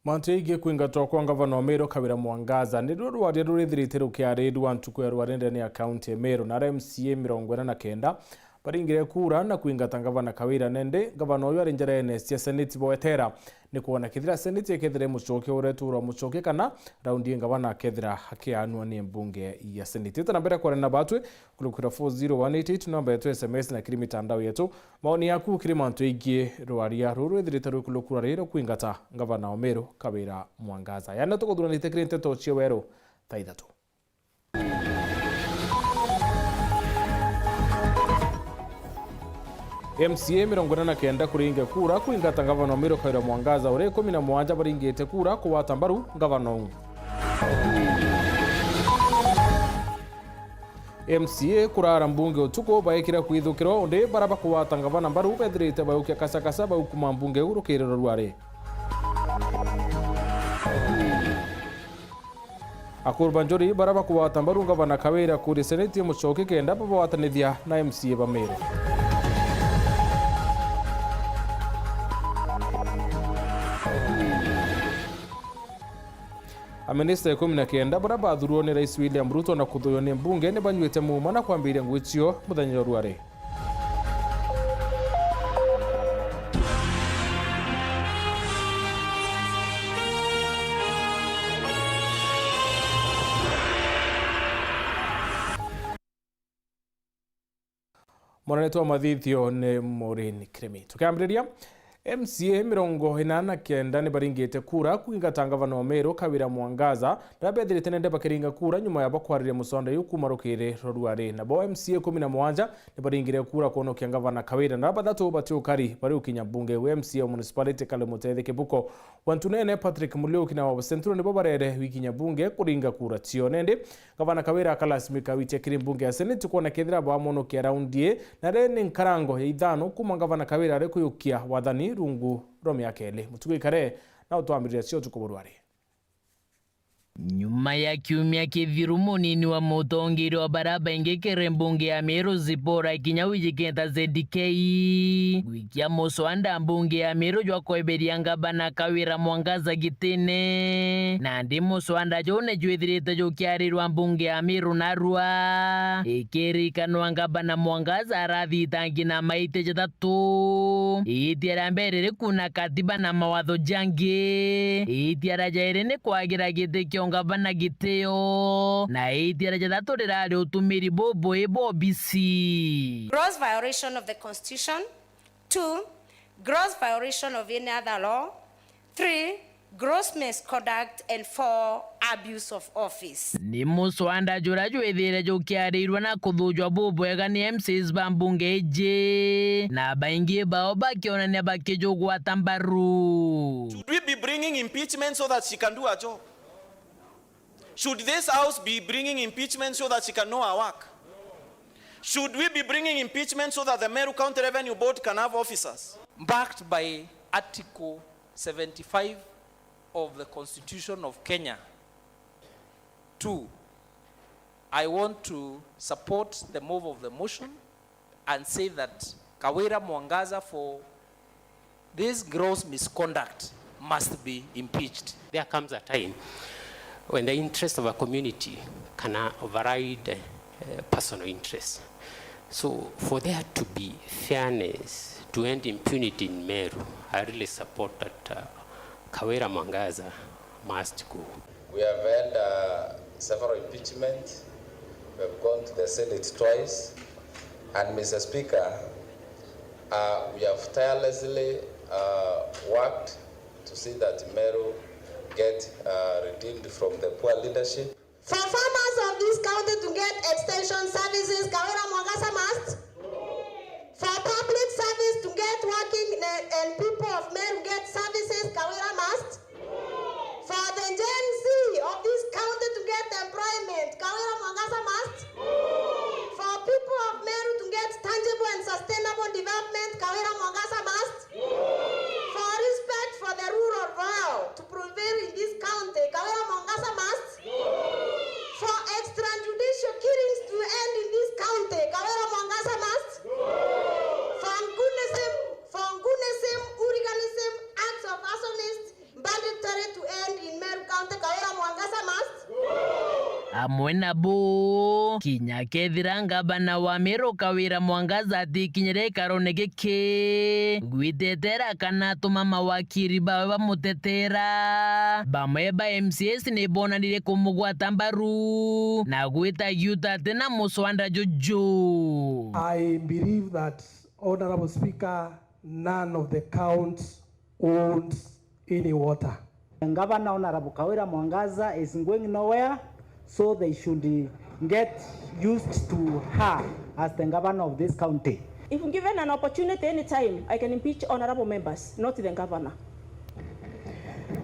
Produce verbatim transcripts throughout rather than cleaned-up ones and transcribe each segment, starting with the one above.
Mantu jaingi kwingatwa kwa ngavana wa Meru Kawira Mwangaza niruo rwaria rurithirite rukiarirua ntuku ya rware ndene ya kaunti ya Meru, na aria M C A mirongo ina na kenda baringire kura na kwingata ngavana Kawira. Nende ngavana uyu ari njarene cia seneti bwetera ni kwona kethira seneti ikethira imucokia ureturwa mucokie kana raundi ii ngavana akethira akianua ni mbunge ya seneti. Ita na mbere kwarana na batwi, kulukira four zero one eight eight, namba yetu ya S M S na kiri mitandao yetu. Maoni yaku kiri mantu jaingi rwaria ruru rwithirite rwikulukura riri kwingata ngavana wa Meru Kawira Mwangaza. Yaani tukuthuranite kiri nteto cia weru thaa ithatu. M C A mirongo ina na kenda kuringa kura kwingata ngavana wa Meru Kawira Mwangaza, uria ikumi na mugwanja baringite kura kugwata mbaru ngavana uu. M C A kuraara mbunge utuku baikira kwithukirwa, undi bara bakugwata ngavana mbaru bethirite baukia kasakasa bau kuma mbunge uu rukiri rwa rware. Akuru ba njuri bara bakugwata mbaru ngavana Kawira kuria seneti imucokie kenda babagwatanithia na M C A ba Meru. Aminista ikumi na kenda baria bathurwo ni Rais William Ruto na kuthuywa ni mbunge ni banyuite muuma na kwambiria ngugi cio muthenya jwa rware. Mwanene twa mathithio ni Maureen Kirimi. Tukiambiriria, M C A mirongo ina na kenda ni baringite kura kwingata ngavana wa Meru Kawira Mwangaza, na bethirite nende bakiringa kura nyuma ya bakwariria musonda yu kuma rukiri rwa rware. Nabo M C A ikumi na mugwanja ni baringire kura kwonokia ngavana Kawira, na bathatu batiukari bari ukinya mbunge. We M C A wa municipality Kale Mutethi Kibuko wa Ntunene, Patrick Muliuki na wa Central nibo barere wikinya mbunge kuringa kura cio. Nende Gavana Kawira akalasimika witia kiri mbunge ya seneti kwona kethira bamwonokia raundi ii, na ri ni nkarango ya ithano kuma Gavana Kawira ari kuyukia wathani rungu rwa miaka iri. Mutugo ikare na utwambiriria cio utuku burwari. Nyuma ya kiumia kithiru, munini wa mutongeria wa baria baingi kiri mbunge ya Meru Zipporah Kinyau wijikita Z K, gwikia muswanda mbunge ya Meru jwa kweberia ngavana Kawira Mwangaza gitine. Nandi muswanda juu ni jwithirite jukiarirwa mbunge ya Meru narua. Ikirikanwa ngavana Mwangaza arathitangi na maiti jatatu. Itia ria mbere riri kuna katiba na mawatho jangi. Itia ria jairi ni kwagira giti kia ungavana gitio. Na itia ria jathatu rirari utumiri bubui bwa obisi. Gross violation of the constitution. Two, gross violation of any other law. Three, gross misconduct. And four, abuse of office. Ni muswanda juria jwithire jukiarirwa na kuthujwa bubwega ni M Cs ba mbunge iji, na baingi bao bakionania bakijugwata mbaru. Should we be bringing impeachment so that she can do her job? Should this house be bringing impeachment so that she can know her work? Should we be bringing impeachment so that the Meru County Revenue Board can have officers? Backed by Article seventy-five of the Constitution of Kenya. Two, I want to support the move of the motion and say that Kawira Mwangaza, for this gross misconduct, must be impeached. There comes a time when the interest of a community can override, uh, personal interests. So for there to be fairness, to end impunity in Meru, I really support that, uh, Kawira Mwangaza must go. We have had, uh, several impeachments. We have gone to the Senate twice. And, Mister Speaker, uh, we have tirelessly, uh, worked to see that Meru get, uh, redeemed from the poor leadership. For farmers of this county to get extension services, Kawira Mwangaza must. For public service to get working and, and people of Meru get services, Kawira must. For the Gen Z of this county to get employment, Kawira Mwangaza must. For people of Meru to get tangible and sustainable development, Kawira Mwangaza must. For respect for the rule of law to prevail in this county, Kawira Mwangaza must. For extrajudicial killings to end in this county, Kawira Mwangaza must. For goonism, for goonism, hooliganism, acts of arsonists, bandit amwe nabo. Kinya kethira ngavana wa Meru Kawira Mwangaza atikinyire gikarone giki, gwitetera kana atuma mawakiri bawe bamutetera, bamwe ba M C As ni bonanire kumugwata mbaru na gwita giuta ati na muswanda juju. I believe that, Honourable Speaker, none of the counts owns any water. Governor Honourable Kawira Mwangaza is going nowhere, so they should get used to her as the governor of this county. If given an opportunity any time, I can impeach honourable members, not the governor.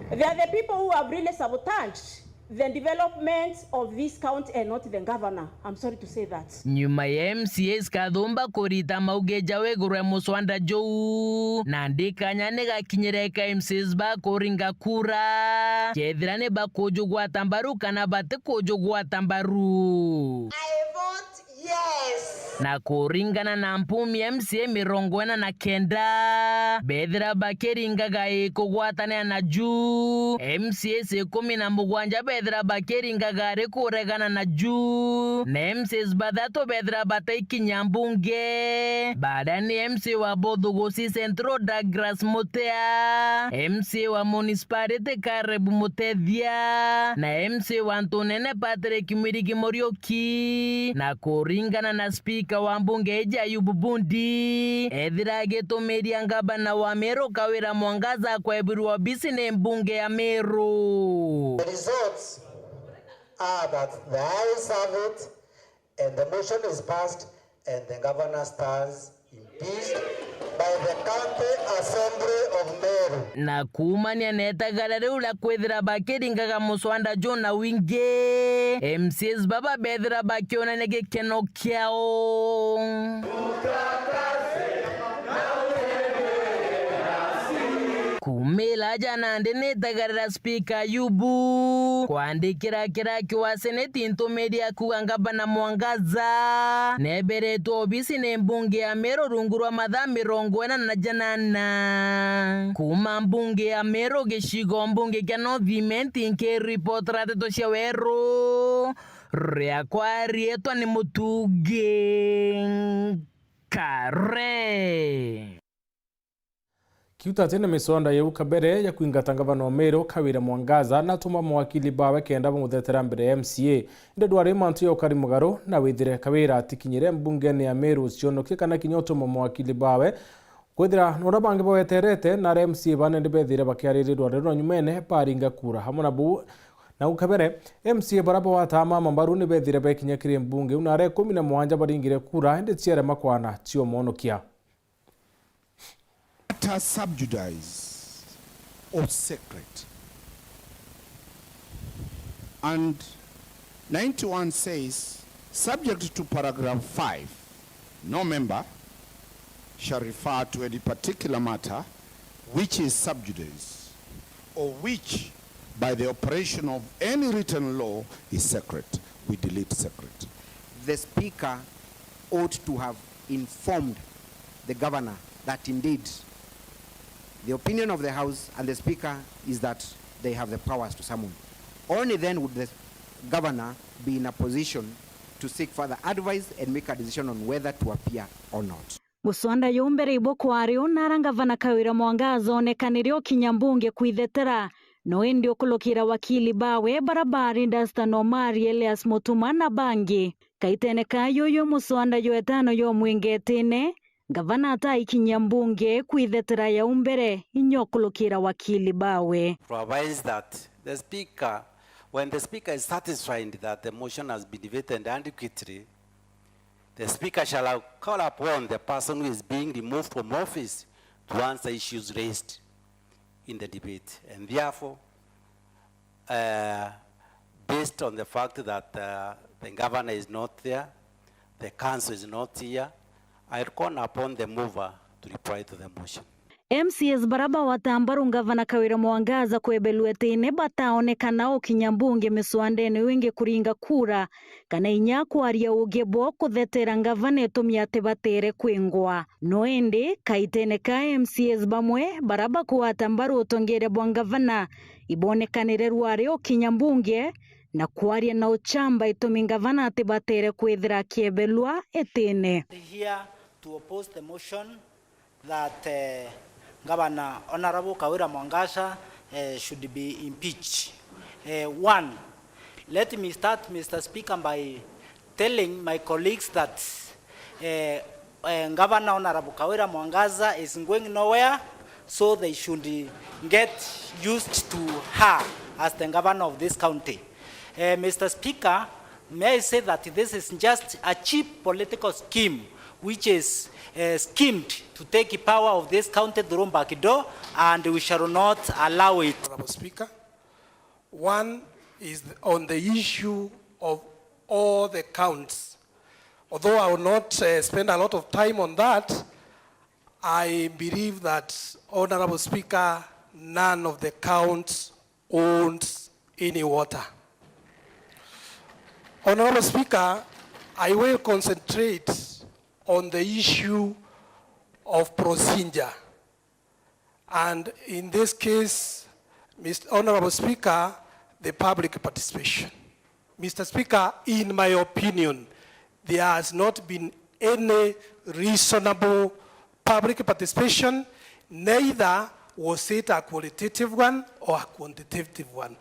They are the people who have really sabotaged the development of this county and not the governor. I'm sorry to say that. Nyuma ya M C As kathumba kurita mauge jao iguru ya muswanda juu, na ndikanya ni gakinyire ka M C As bakuringa kura kethira ni bakujugwata mbaru kana batikujugwata mbaru. I vote Yes. Na kuringana na mpumi M C A mirongo ina na kenda, bethira bakiringaga ii kugwatanira na juu, M C As ikumi na mugwanja bethira bakiringaga ari kuregana na juu, na M C As bathatu bethira bataikinya mbunge. Baria ni M C A wa Bothugusi Central Douglas Mutea, M C A wa Municipality Caleb Mutethia, na M C A wa Ntunene Patrick Mwirigi Muriuki. Ki. Na kuringana na spika wa mbunge iji Ayubu Bundi, ethira agitumiria ngavana wa Meru Kawira Mwangaza kwebirwa obisi ni mbunge ya Meru. The results are that the ayes have it and the motion is passed and the governor stands impeached by the County Assembly of Meru. Na kuumania na itagaria riu ria kwithira bakiringaga muswanda juu na wingi, M C As baba bethira bakionania gikeno kiao. Kuumira aja nandi ni itagaria ria spika Ayubu kwandikira kiraki wa seneti ntumiri ya kuuga ngavana Mwangaza neberetwe obisi ni mbunge ya Meru rungu rwa mathaa mirongo ina na janana. Kuuma mbunge ya Meru gicigo mbunge kia North Imenti, nkiripotera ndeto cia weru, riakwa riitwa ni Mutungi Kare. Kiuta ati ni miswanda yau kabere ya kwingata ngavana wa Meru Kawira Mwangaza na atuma mawakili bawe kenda bamuthetera mbere ya M C A. Indi ndwari mantu ya ukari mugaru na withire Kawira atikinyire mbungene ya Meru ucionokie kana kinya utuma mawakili bawe. Kwithira na uria bangi baweterete na aria M C A bane ni bethire bakiariria ndwari rwa nyumene baringa kura. Hamwe na buu, nau kabere, M C A baria bawataama mbaru ni bethire bekinya kiri mbunge iu na aria ikumi na mugwanja baringire kura indi ciarema kwana ciomonokia. Utter subjudice of secret. And ninety-one says, subject to paragraph five, no member shall refer to any particular matter which is sub judice or which, by the operation of any written law, is secret. We delete secret. The Speaker ought to have informed the governor that indeed the opinion of the House and the Speaker is that they have the powers to summon. Only then would the governor be in a position to seek further advice and make a decision on whether to appear or not. Muswanda juu mbere ibo kwari u nara ngavana Kawira Mwangaza onekanire ukinya mbunge kwithetera, no indi ukulukira wakili bawe bara bari Dastan Omari, Elias Mutuma na bangi. Kaitene ka yuyu muswanda jwa etano jwa mwingetine, ngavana ataikinyia mbunge kwithetera jau mbere inya ukulukira wakili bawe. Provides that the speaker, when the speaker is satisfied that the motion has been debated adequately, the speaker shall call upon the person who is being removed from office to answer issues raised in the debate, and therefore, uh, based on the fact that, uh, the governor is not there, the council is not here, I call upon the mover to reply to the motion. M C As bara bawata mbaru ngavana Kawira Mwangaza kwebelua ati ni bataonekana ukinya mbunge miswandene wingi kuringa kura, kana inya kwaria ugi bwo kuthetera ngavana itumi ati batere kwingwa. No indi, kaitene ka M C As bamwe bara bakwata mbaru utongeria bwa ngavana, ibonekanire rwari ukinya mbunge, na kwaria na uchamba itumi ngavana atibatere kwithira akiebelwa itine. Here to oppose the motion that, eh, Governor Honorable Kawira Mwangaza, eh, should be impeached. Eh, one, let me start, Mister Speaker, by telling my colleagues that, eh, eh, Governor Honorable Kawira Mwangaza is going nowhere, so they should get used to her as the governor of this county. Eh, Mister Speaker, may I say that this is just a cheap political scheme which is, eh, schemed to take power of this county through back door, and we shall not allow it. Honorable Speaker. One is on the issue of all the counts. Although I will not, uh, spend a lot of time on that, I believe that, Honorable Speaker, none of the counts owns any water. Honorable Speaker, I will concentrate on the issue of procedure. And in this case, Mister Honorable Speaker, the public participation. Mister Speaker, in my opinion, there has not been any reasonable public participation, neither was it a qualitative one or a quantitative one.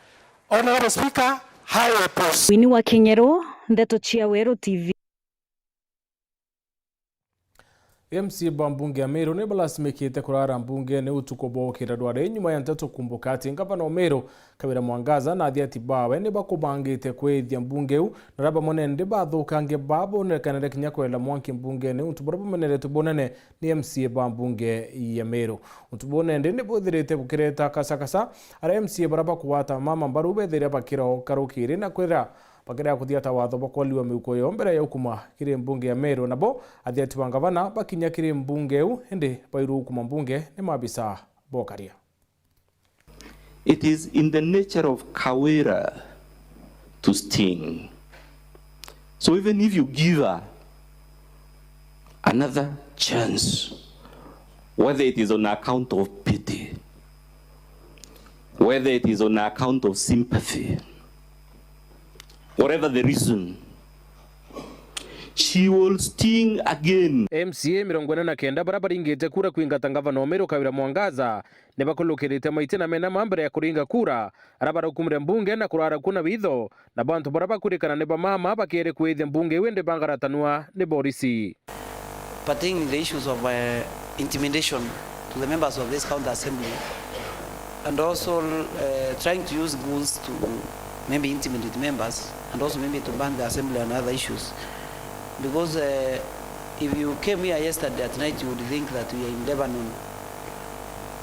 Honorable Speaker, I oppose. Winnie wa Kinyeru, Ndeto cia Weru T V. M C A ba mbunge ya Meru ni balasimikite kurara mbungene utuku bwa ukira rwari nyuma ya nteto kumbuka ati ngavana wa Meru Kawira Mwangaza na athiati bawe ni bakubangite kwithia mbunge iu, na aria bamwe nende bathukangia babonekanire kinya kwela mwanki mbungene untu buria bumeneretwe bunene ni M C A ba mbunge ya Meru. Untu buu nende ni bwithirite bukireta kasakasa, aria M C A baria bakugwata mama mbaru bethire bakira o karukiri na kwira bakirega kuthiata watho bwa kwaliwa miuko yo mbere ya ukuma kiri mbunge ya Meru, nabo athiati ba ngavana bakinya kiri mbunge iu, indi bairwe ukuma mbunge ni maabisa bokaria. It is in the nature of Kawira to sting. So even if you give her another chance, whether it is on account of pity, whether it is on account of sympathy, whatever the reason, she will sting again. M C A mirongo ina na kenda baria baringite kura kwingata ngavana wa Meru Kawira Mwangaza ni bakulukirite maitina mena ma mbere ya kuringa kura, aria baraukumire mbunge na kurara kuo na witho, na bantu baria bakwirikana ni ba mama bakeere kwithia mbunge iu indi bangaratanua ni borisi. Pertaining the issues of, uh, intimidation to the members of this county assembly, and also, uh, trying to use goons to maybe intimidate members and also maybe to ban the assembly and other issues. Because, uh, if you came here yesterday at night, you would think that we are in Lebanon,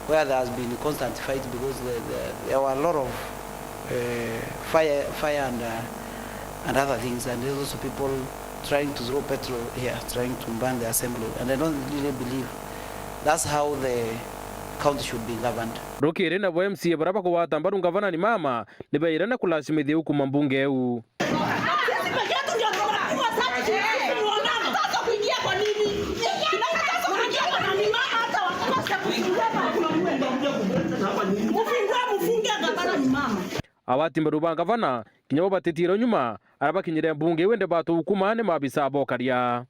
where there has been constant fight because the, the, there were a lot of, uh, fire, fire and, uh, and other things, and there's also people trying to throw petrol here, trying to burn the assembly, and I don't really believe that's how the county should be governed. Rukiri nabo M C A baria bakugwata mbaru ngavana ni mama ni baire na kulasimithia ukuma mbunge iu. Agwati mbaru ba ngavana kinya bo batitiire nyuma, aria bakinyire mbunge iu indi batwa ukuma ni maabisa bokaria.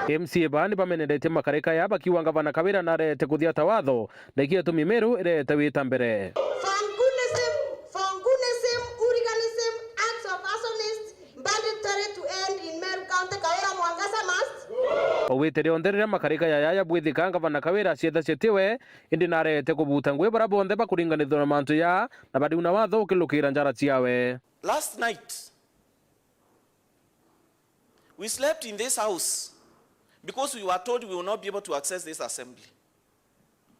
M C A baa ni bameneretie makarika ya bakiuga ngavana Kawira narete kuthiata watho, na ikio itumi Meru irete wita mbere. Fangoonism, Fangoonism, hooliganism, acts of arsonists, banditry to end in Meru County, Kawira Mwangaza must. Owite rionthe riria makarika yaya yabwithika, ngavana Kawira acietha cietiwe, indi narete kubuta ngui baria bonthe bakuringanithua na mantu ya, na bariuna watho ukilukira njara ciawe. Last night, we slept in this house because we were told we will not be able to access this assembly.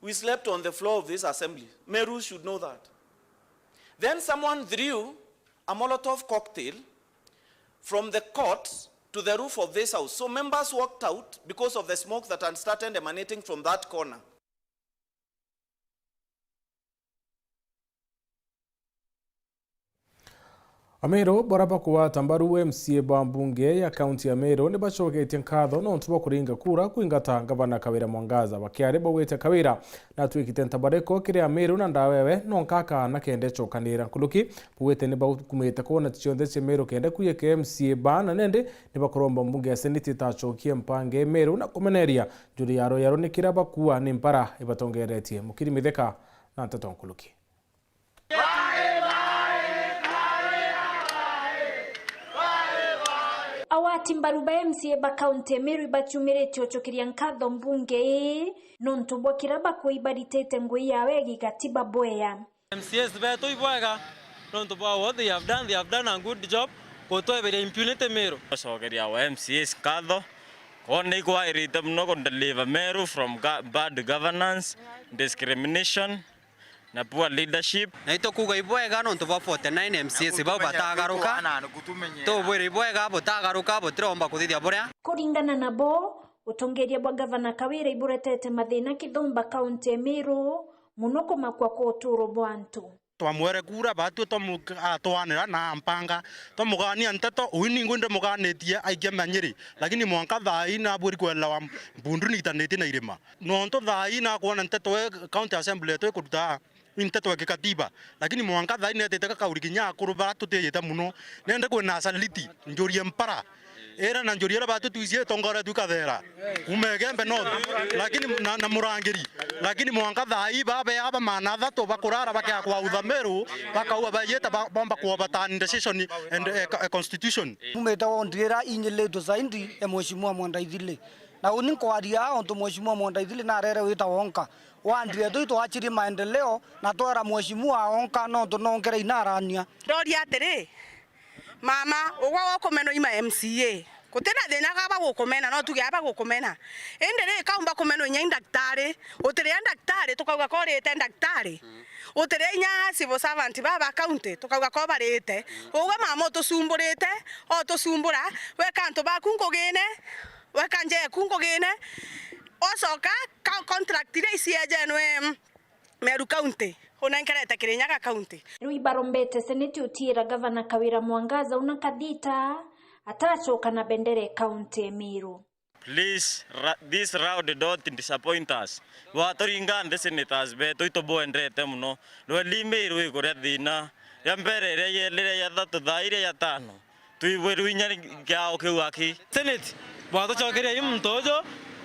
We slept on the floor of this assembly. Meru should know that. Then someone threw a Molotov cocktail from the court to the roof of this house. So members walked out because of the smoke that had started emanating from that corner. Ameru baria bakugwata mbaru M C A ba mbunge ya kaunti ya Meru ni bacoketie nkatho nontu bwa kuringa kura kwingata Ngavana Kawira Mwangaza. Bakiaria baugite Kawira natwikite ntabariko kiri Ameru na ndawewe nonka akaana kenda ecokanira. Nkuruki baugite ni bakumite kwona cionthe cia Meru kenda kwiyeke M C A ba na nende ni bakuromba mbunge ya Seneti itacokie mpange Meru na kumeneria njuri yaro yaro ni kiria bakua ni mpara ibatongeretie. Mukiri Mitheka na nteto nkuruki. Agwati mbaru ba M C A ba kaunti ya Meru ibaciumiritie ucokeria nkatho mbunge ii nontu bwa kiria bakua ibaritite ngugi yawe ya gigatiba bwea. M C As betu ibwega nontu bwa what they have done, they have done a good job gutweberia impunity Meru. Gucokeria wa M C As nkatho, kwona ikwairite mono ku deliver Meru from ga-, bad governance, discrimination, na poor leadership. Na itukuuga ibwega nontu bwa forty-nine M C As bau batagaruka. Tubwire ibwega butagaruka, butiromba kuthithia buria. Kuringana nabo, utongeria bwa Gavana Kawira iburetete mathina kithumba kaunti ya Meru, mono kumakua kwa uturo bwa antu. Twamwere kura batwi twamu-, atwanira na mpanga, twamugania nteto, uu ningwi ndimuganitie aikia manyiri, lakini mwanka thaa ii nabwiri kwelewa mbundu nitanitie na irima. Nontu thaa ii nakwona nteto e county assembly yetu ikuruta i nteto ya gikatiba, lakini mwanka thaa ii netite gakauri kinya akuru bara tutijite mono. Nende kwina asaliti, njurie mpara. Ira na njuri ira batwi twicie itongoretue ikathera kuma Igembe North, lakini na, na Murangiri, lakini mwanka thaa ii babe aba maana athatu bakurara bakea kwautha Meru, bakauga bajite ba-, bomba kuoverturn decision and, eh, co-, eh, constitution. Mumite wondi ira inyiritwe zaidi e Mheshimiwa Mwandaithili. Na uni nkwaria aa ontu Mheshimiwa Mwandaithili narere wita wonka. Wandi yetu itwachirie maendeleo na twera Mheshimiwa wonka nontu nonkere inarania. Ndoria atiri, Mama, ugwe gukumenwa i ma M C A. Gutina thina ga bagukumena, no tuge a bagukumena. Indi ri, kaumba kumenwa inya i ndaktari, utiria ndaktari, tukauga ko urite ndaktari. Utiria inya civil servant ba, ba county, tukauga ko barite. Ugwe mama utucumburite, utucumbura, weka antu baku ngugine, weka nja eku ngugine, ucoka ka-, contract iria iciejenwe, Meru County, unenkerete Kirinyaga County. Riu ibarombete seneti utiira Gavana Kawira Mwangaza una kathita atacoka na bendera e kaunti e Meru. Please, ra-, this round don't disappoint us. Bwaturinga nthi senators betu itubwendete mono. Rweli Meru ikuria thina. Ria mbere, ria yeli, ria yathatu, thaa iria ya tano. Twibwirwe inya kiao kiu aki. Senate, bwatucokeria i muntu uju,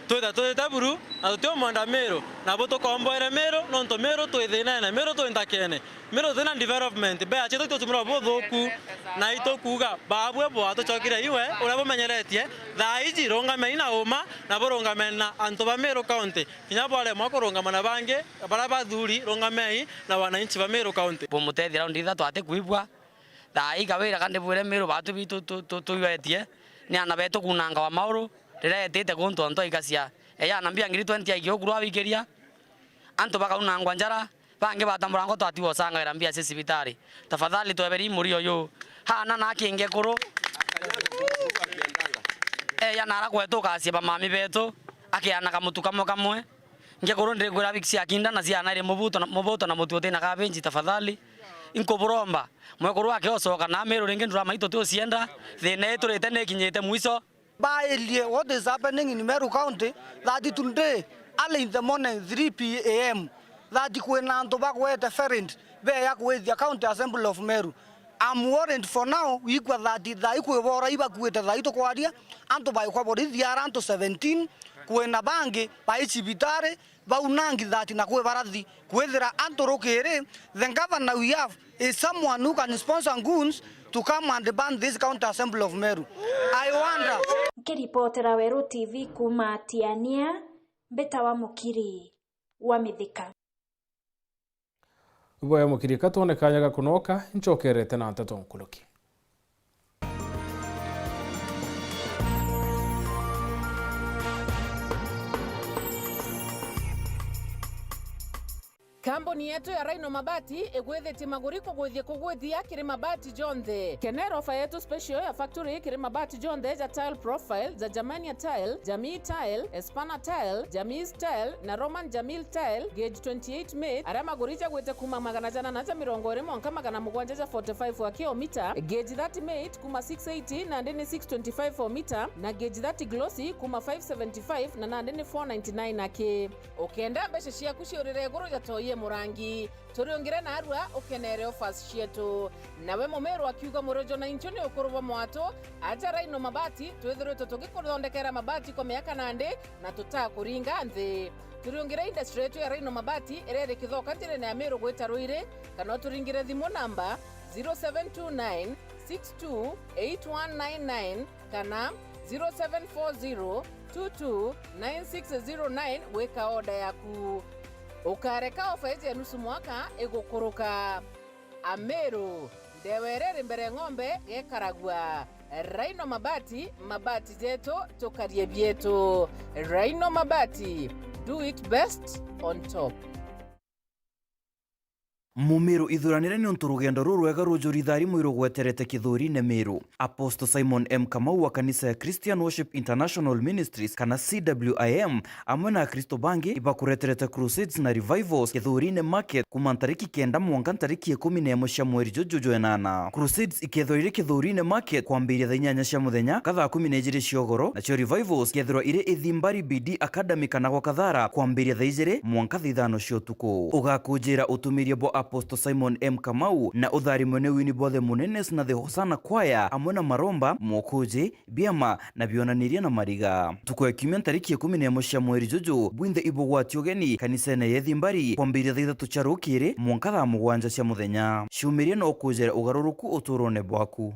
twitha twite buru, na tutiumwenda Meru, nabo tukomboere Meru, nontu Meru twi thinene, Meru twi nthakene, Meru tutina development, mbea cietu itucumurwa buthuku, na itukuuga, babwe bwatucokeria iwe, uria bumenyeretie, thaa iji rungamei na uma, na burungame na antu ba Meru County, kinya bwaremwa kurungama na bangi, baria bathuri, rungamei na wananchi ba Meru County. Bumutethia raundi ithatu atikwibua, Thaa ii Kawira ka ndibwire Miru batu bitu tu-, tu-, tuiwetie, ni aana betu kunanga wa mauru, riria etite kuntu ontu aikacia. Eya aana mbia ngiri twenty aikia ukurwa abikiria, antu bakaunangwa njara, bangi batambura ngo twatigwa ucangawira mbia cia cibitari. Tafadhali tweberi muri uyu. Haana na akingi kuru. Eya nara kwetu ukacia bamami betu, akiana kamutu kamwe kamwe. Ngikuru ndirikwira biki cia kinda na ciana iri mubuto na, mubuto na mutu utina kabenji tafadhali. Inkuburomba, mwekuru wake ucoka na Miru ringi ndurama itu ti ucienda, thina iturite ni ikinyite mwiso. Bairie what is happening in Meru County that today early in the morning three p m that kwina antu bagwete ferent beya kwithia County Assembly of Meru. I'm worried for now, wikwa that thaa ikwibora ibakuite thaa itukwaria, antu baikwa borithi ara antu seventeen, kwina bangi bai cibitari, baunangi that na kwi barathi. Kwithira antu rukiri, the governor we have is someone who can sponsor goons to come and burn this county assembly of Meru. I wonder. Nkiripotera Weru T V kuuma Tiania, mbitawa Mukiri wa Mithika. Iboya Mukiri, ka twone kanya ga kunoka, ncokerete na nteto nkuruki. Kambuni yetu ya Rhino Mabati igwithitie maguri kugwithia kugwithia kiri mabati jonthe. Kenera ofa yetu special ya factory kiri mabati jonthe ja tile profile, ja Germania tile, Jamii tile, Espana tile, Jamii tile na Roman Jamil tile, gauge twenty-eight mate, aria maguri jagwite kuma magana jana na ja mirongo iri mwanka magana mugwanja ja forty-five wa kilomita, gauge thirty mate kuma six eighty nandi ni six twenty-five o mita, na gauge thirty glossy kuma five seventy-five na nandi ni four ninety-nine aki. Ukenda mbeca ciaku ciurire iguru ja toi e murangi, turiungire narua ukenere offers cietu. Nawe Mumiru akiuga, murojo na inchu ni ukuru bwa mwatu, aja Rhino Mabati, twithiritwe tugikuthondekera mabati kwa miaka nandi na tutakuringa nthi. Turiungire industry yetu ya Rhino Mabati iria iri Kithoka njirene ya Miru gwita Ruiri, kana uturingire thimu namba zero seven two nine six two eight one nine nine kana zero seven four zero two two nine six zero nine gwika order yaku. Ukareka ofa iji ya nusu mwaka igukuruka. Amiru, ndewa iria iri mbere ng'ombe gekaragua. Rhino Mabati, mabati jetu, tukarie bietu. Rhino Mabati, do it best on top. Mumiru ithuranire niuntu rugendo ruru rwega rujuri thaari mwiru gweterete Kithuurine Miru. Apostle Simon M Kamau wa kanisa ya Christian Worship International Ministries kana C W I M amwe na Akristo bangi ibakureterete crusades na revivals Kithuurine Market kuma ntariki kenda mwanka ntariki ikumi na imwe cia mweri juju jwa enana. Crusades ikethirwa iri Kithuurine Market kwambiria thaa inyanya cia muthenya ka thaa kumi na ijiri cia ugoro, nacio revivals ikethirwa iri Ithimbari B D Academy kana gwa Kathara kwambiria thaa ijiri mwanka thaa ithano cia utuku. Ugakunjira utumiria bwa Apostle Simon M Kamau na utharimwe ni wini bwa The Munenes na The Hosanna Choir amwe na maromba, mwokuji, biama na bionaniria na mariga. Ntuku ya kiumia ntariki ikumi na imwe cia mweri juju, bwinthe ibugwati ugeni kanisene ya Ithimbari kwambiria thaa ithatu cia rukiri mwanka thaa mugwanja cia muthenya. Ciumiria na ukujira ugaruruku uturone bwaku.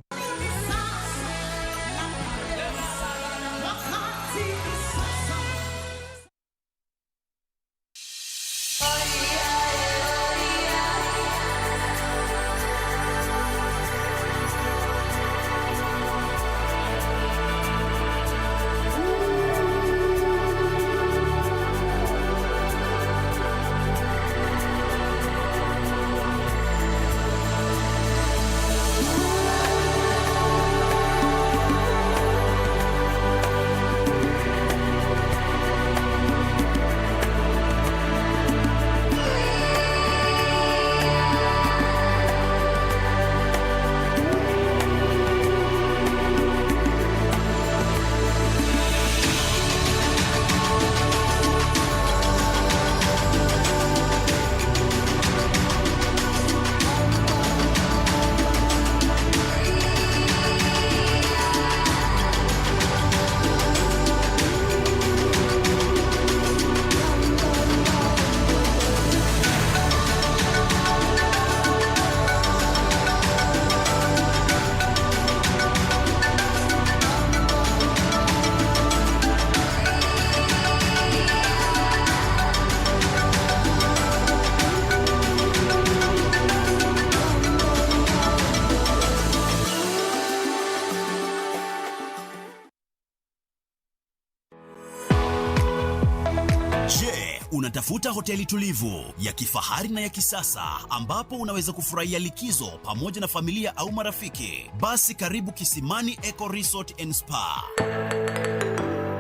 Je, unatafuta hoteli tulivu, ya kifahari na ya kisasa ambapo unaweza kufurahia likizo pamoja na familia au marafiki? Basi karibu Kisimani Eco Resort and Spa.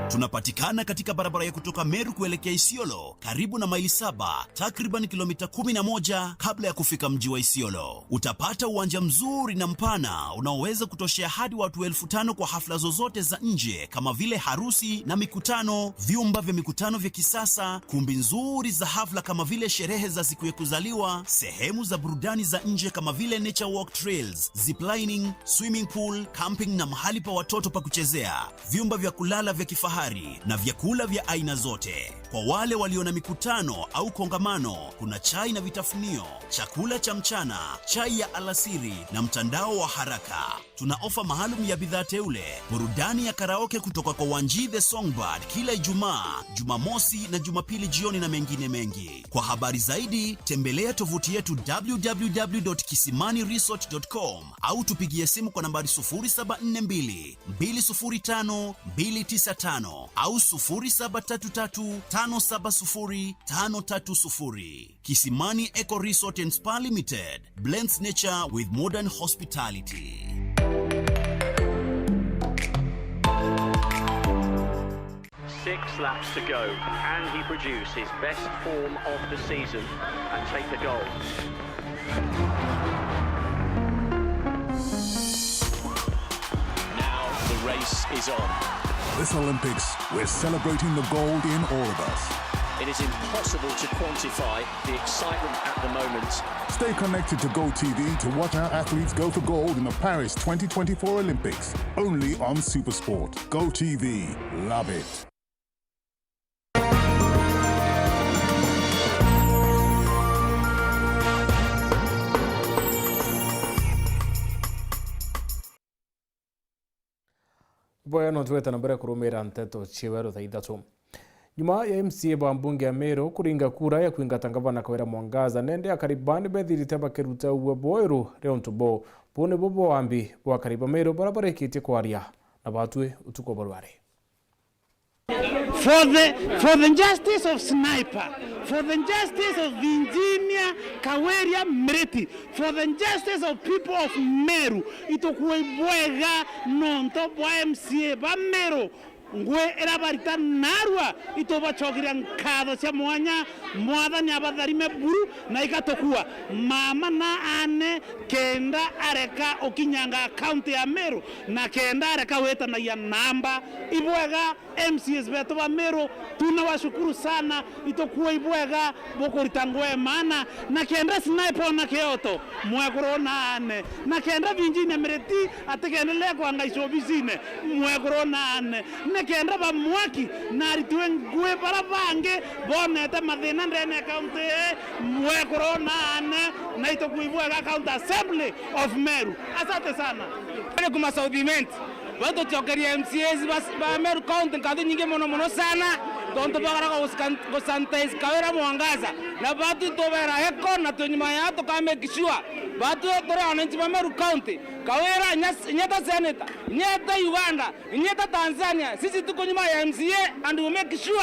Tunapatikana katika barabara ya kutoka Meru kuelekea Isiolo, karibu na maili saba, takriban kilomita kumi na moja kabla ya kufika mji wa Isiolo. Utapata uwanja mzuri na mpana unaoweza kutoshea hadi watu elfu tano kwa hafla zozote za nje kama vile harusi na mikutano, vyumba vya mikutano vya kisasa, kumbi nzuri za hafla kama vile sherehe za siku ya kuzaliwa, sehemu za burudani za nje kama vile nature walk trails, ziplining, swimming pool, camping na mahali pa watoto pa kuchezea, vyumba vya kulala vya kifahari na vyakula vya aina zote. Kwa wale walio na mikutano au kongamano, kuna chai na vitafunio, chakula cha mchana, chai ya alasiri na mtandao wa haraka. Tuna ofa maalum ya bidhaa teule, burudani ya karaoke kutoka kwa Wanji The Songbird kila Ijumaa, Jumamosi na Jumapili jioni na mengine mengi. Kwa habari zaidi, tembelea tovuti yetu w w w dot kisimani resort dot com au tupigie simu kwa nambari sufuri saba nne mbili, mbili sufuri tano, mbili tisa tano au sufuri saba tatu tatu, tano saba sufuri tano tatu sufuri. Kisimani Eco Resort and Spa Limited blends nature with modern hospitality. Six laps to go. Can he produce his best form of the season and take the goal? Now the race is on. This Olympics, we're celebrating the gold in all of us. It is impossible to quantify the excitement at the moment. Stay connected to Go T V to watch our athletes go for gold in the Paris twenty twenty-four Olympics, only on Supersport. Go T V, love it. Bwega, no twete na mbere kurumira nteto cia weru thaa ithatu. Nyuma ya M C A ba mbunge ya Meru kuringa kura ya kwingata ngavana Kawira Mwangaza, nende akari ba ni bethirite bakiruta uwe bweru ri untu bo. Bu nibu bwambi bwa akari ba Meru baria barikitie kwaria na batwi utuku bwa rwari. For the, for the justice of Sniper, for the justice of Virginia Kaweria Miriti, for the justice of people of Meru, itukua ibwega nonto bwa M C A ba Meru. Ngui ira barita narua itubacokeria nkatho cia mwanya. Mwathani abatharime buru na igatukua. Mama na ane kenda areka ukinyanga akaunti ya Meru na kenda areka witanagia namba. Ibwega M C As betu ba Meru, tunawashukuru sana, itukua ibwega bukurita ngui ya maana, na kenda Sniper ona Kioto, mwekuru naane, na kenda Virginia Miriti atikendelee kwangaicwa obicine, mwekuru naane, na kenda ba Mwaki na aritwe ngui bara bangi bonete mathina ndene ya kaunti ii, mwekuru naane, na itukua ibwega County Assembly of Meru. Asante sana. Pale kuma South Imenti. Bau tucokerie M C As ba, ba Meru County nkatho inyingi mono mono sana, tontu bagaraga gusanitize Kawira Mwangaza. Na batu itubera eko na twi nyuma yao tuka make sure batu turi wananchi ba Meru County. Kawira, inya, inya ta senator, inya ta Uganda, inya ta Tanzania, sisi tuko nyuma ya M C A and we make sure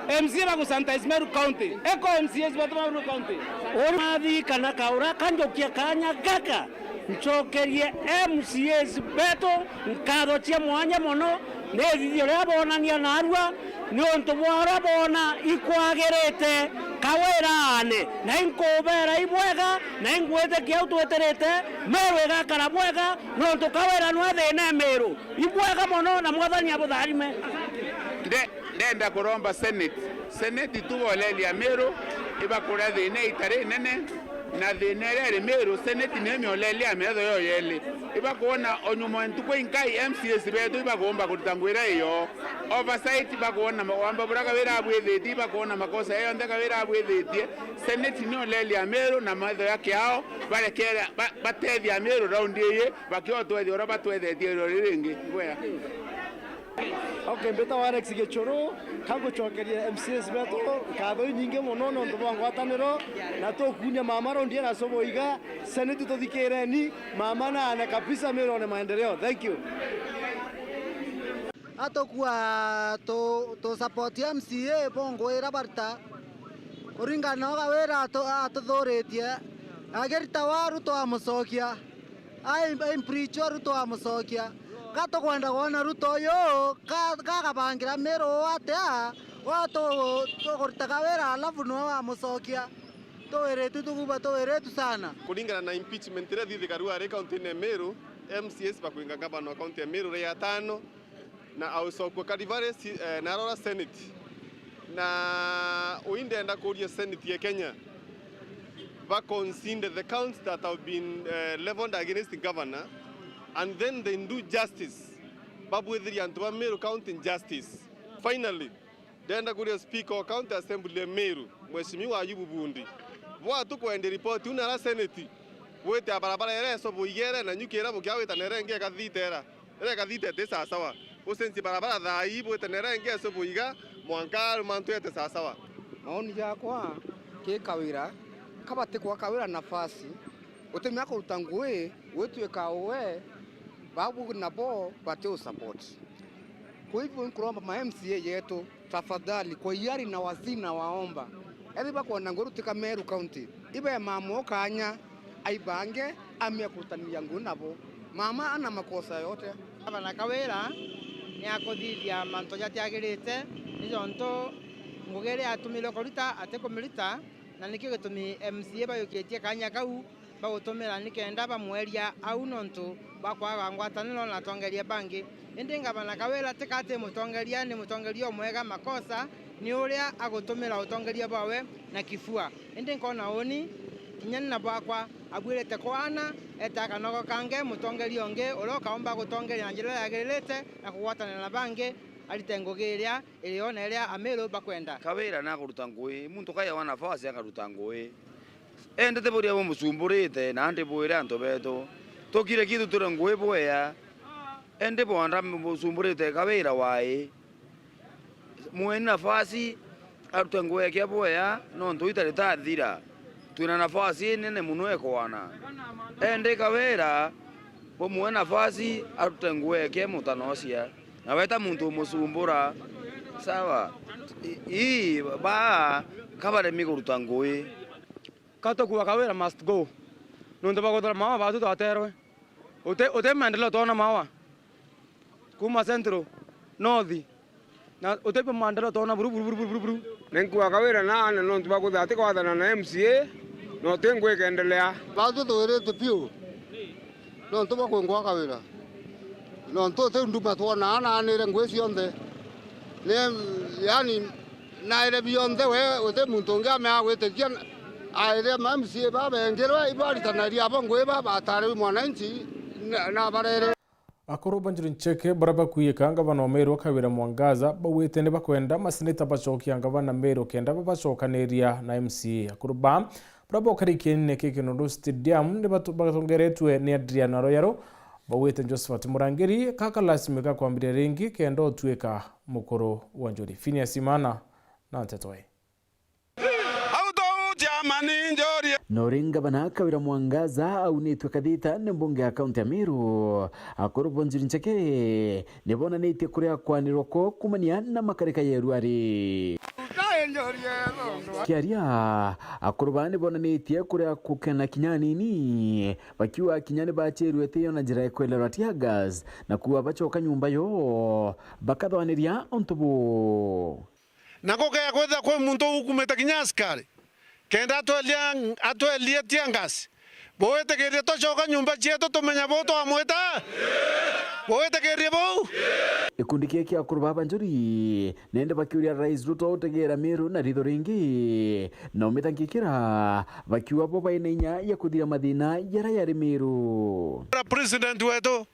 M C A bagusanitize Meru County. Eko M C As batu ba Meru County. Uri mathi kana Kawira kanjokia kanya gaka. Ncokerie M C As betu nkatho cia mwanya mono ni ithithio riria boonania narua, niuntu bwa uria boona ikwagirite Kawiraane, na inkubera ibwega, na ingwitikia au twitirite, Meru igakara bwega, niuntu Kawira nwe thina e Meru. Ibwega mono, na Mwathani abutharime. Nde-, ndenda kuromba Senate. Senate tu bolelia Meru, ibakuria thina ita rinene. Na thina iria iri Meru, Senate niyo imiolelia metho yo yeli. Ibakwona o nyuma ntuku inkai M C As betu ibakumba kurita ngwira iyo. Oversight ibakwona ma-, wamba buria Kawira abwithitie, ibakwona makosa ya yonthe Kawira abwithitie. Senate niyo lelia Meru na metho ya kiao, barekere, ba-, batethia Meru raundi iyi, bakiotwethia uria batwethetie rori ringi. Bwega. Okay, mbitagwa Alex Gichuru, kangucokeria M C As betu nkatho inyingi mono nontu bwa ngwataniro, na tukuunia mama rondi na sobo iga, Senate tuthikireni, mama na ane kabisa, Meru one maendeleo. Thank you. Atukua tu, tu support M C A bongo ira barita, kuringana na Kawira atu-, atuthuritie, agirita waru twamucokia. Ai, ai, impeach Ruto amucokia. Ka tukwenda kwona Ruto uyu, ka, kagabangira Meru uu atia, wa tu-, tukuritaga wira alafu niwe wamucokia. Tuwiritu tukuuga tuwiritu sana. Kuringana na impeachment iria thithikaru ari kaunti-ini ya Meru, M C As bakwinga ngavana wa kaunti ya Meru ria atano, na ausokua Karivari si-, eh, na arora Senate. Na ui ndenda kuria Senate ya Kenya, ba consider the counts that have been, eh, levelled against governor, and then they do justice. Babwithiria antu ba Meru County justice. Finally, ndenda kuria Speaker wa County Assembly ya Meru, Mheshimiwa Ayubu Bundi, bwatu kwende report una ara Senate, gwite barabara ira esobo igere na nyuki ira bukia wita na ira ingi ekathitera. Ira ikathite iti sawasawa. Ucenjie barabara thaa ii bwite na ira ingi esobo iga, mwanka mantu yete sawasawa. Maoni jakwa, ki Kawira, kabati kwa Kawira nafasi, utimenya kuruta ngui, gwituika uwe, babu nabo bati u support. Kwa hivyo nkuromba ma M C A yetu, tafadhali, kwa hiari na wasii nawaomba, ethi bakwenda ngugi rutika Meru County, ibe mama o kanya, aibange, amie kurutaniria ngugi nabo. Mama ana makosa yote. Gavana Kawira ni akuthithia mantu jatiagirite, ni jontu ngugi iria atumirwe kuruta atikumiruta, na nikio gitumi M C A bayukitie kanya kau bagutumira nikenda bamweria au nontu bwa kwaga ngwataniro na atongeria bangi. Indi ngavana Kawira tika ati mutongeria, ni mutongeria umwega, makosa ni uria agutumira utongeria bwawe na kifua. Indi nkona uni, kinya ni na bwakwa, abuirite kwana, eta kanogo kange mutongeria ungi uria ukaumba gutongeria na njira iria yagiririte na kugwatanira na bangi, arite ngugi iria iri yo na iria Amiru bakwenda. Kawira nakuruta ngugi, muntu kaewa nafasi akaruta ngugi. Indi ti buria bumucumburite, na ndibwire antu betu, tukire kitu turi ngugi bwea. Indi bwanda bucumburite Kawira wai, mweni nafasi arute ngugi yake bwea, nontu ita ritathira. Twina nafasi inene mono ekwana. Indi Kawira bumwe nafasi arute ngugi yake mutanocia. Na weta muntu umucumbura, sawa. I, i, baa, kabaremi kuruta ngugi. Ka tukuuga Kawira must go. Nontu baguthura mawa baatu twaterwe. Uti, uti maendeleo twona mawa. Kuuma Central, North. Na uti maendeleo twona buru, buru, buru, buru, buru, buru. Ninkuuga Kawira naane nontu bakuthira ati kwathana na M C A, na uti ngugi ikendelea. Baatu twiritwe piu. Nontu bwa kwingwa Kawira. Nontu uti nduma twonaa naanire ngugi cionthe. Ni, yaani, naire bionthe we, uti muntu ungi amea gwitikia, aire ma M C A babengirwe, ibaritanaria abo ngugi ba batari mwananchi, na, na barere. Akuru ba Njuri Ncheke baria bakwiyika ngavana wa Meru Kawira Mwangaza, baugite ni bakwenda maseneta bacokia ngavana Meru kenda babacokaniria na M C A. Akuru ba Baria bokari kienine ki Kinondo Stadium ni batu-, batongeretwe ni Adrian Aroyaro, baugite Josephat Murangiri kaka lasima gakwambiria ringi kenda utuika mukuru wa Njuri. Phineas Imana na nteto ii. Au tou jamani Njuri. No ri ngavana Kawira Mwangaza aunitwe kathita ni mbunge ya kaunti ya Meru, akuru ba Njuri Ncheke ni bonanitie kuria kwanirwa kwao kumania na makarika ya iruari. Kiaria, akuru baa ni bonanitie kuria kukena kinya anini, bakiuga kinya ni bachirwe itiyo na njira ya kwelerwa tear gas, na kuuga bacoka nyumba yoo, bakathwaniria untu buu. Na gukea kwithira kwi muntu ukumite kinya askari, kenda atwelia, atwelie tear gas. Bwitikirie tucoka nyumba cietu tumenya buu twamwita? Bwitikirie buu? Gikundi kii kia akuru baa ba Njuri nende bakiuria Rais Ruto utegeera Meru na ritho ringi na umithangikira, bakiuga bo baina inya ya kuthira mathina jaria jari Meru. President wetu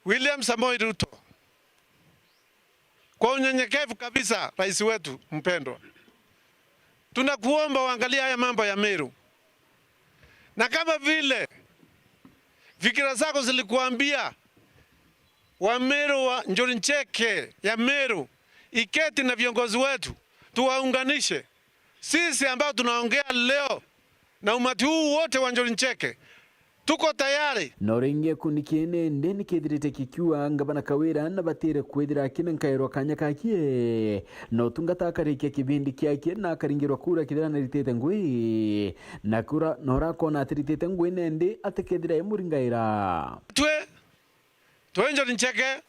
William Samoei Ruto, kwa unyenyekevu kabisa, rais wetu mpendwa, tunakuomba uangalie haya mambo ya Meru, na kama vile fikira zako zilikuambia Wameru wa Njuri Ncheke ya Meru iketi na viongozi wetu, tuwaunganishe. Sisi ambao tunaongea leo na umati huu wote wa Njuri Ncheke, tuko tayari. No ringi gikundi kii nende nikithirite kikiuga ngavana Kawira na batire kwithira akina nkairwa kanya kakie na utungata akarikia kibindi kiakie na akaringirwa kura kithira naritite ngui, na kura na urakona atiritite ngui nende atikethira emuringaira. Twi, twi Njuri Ncheke,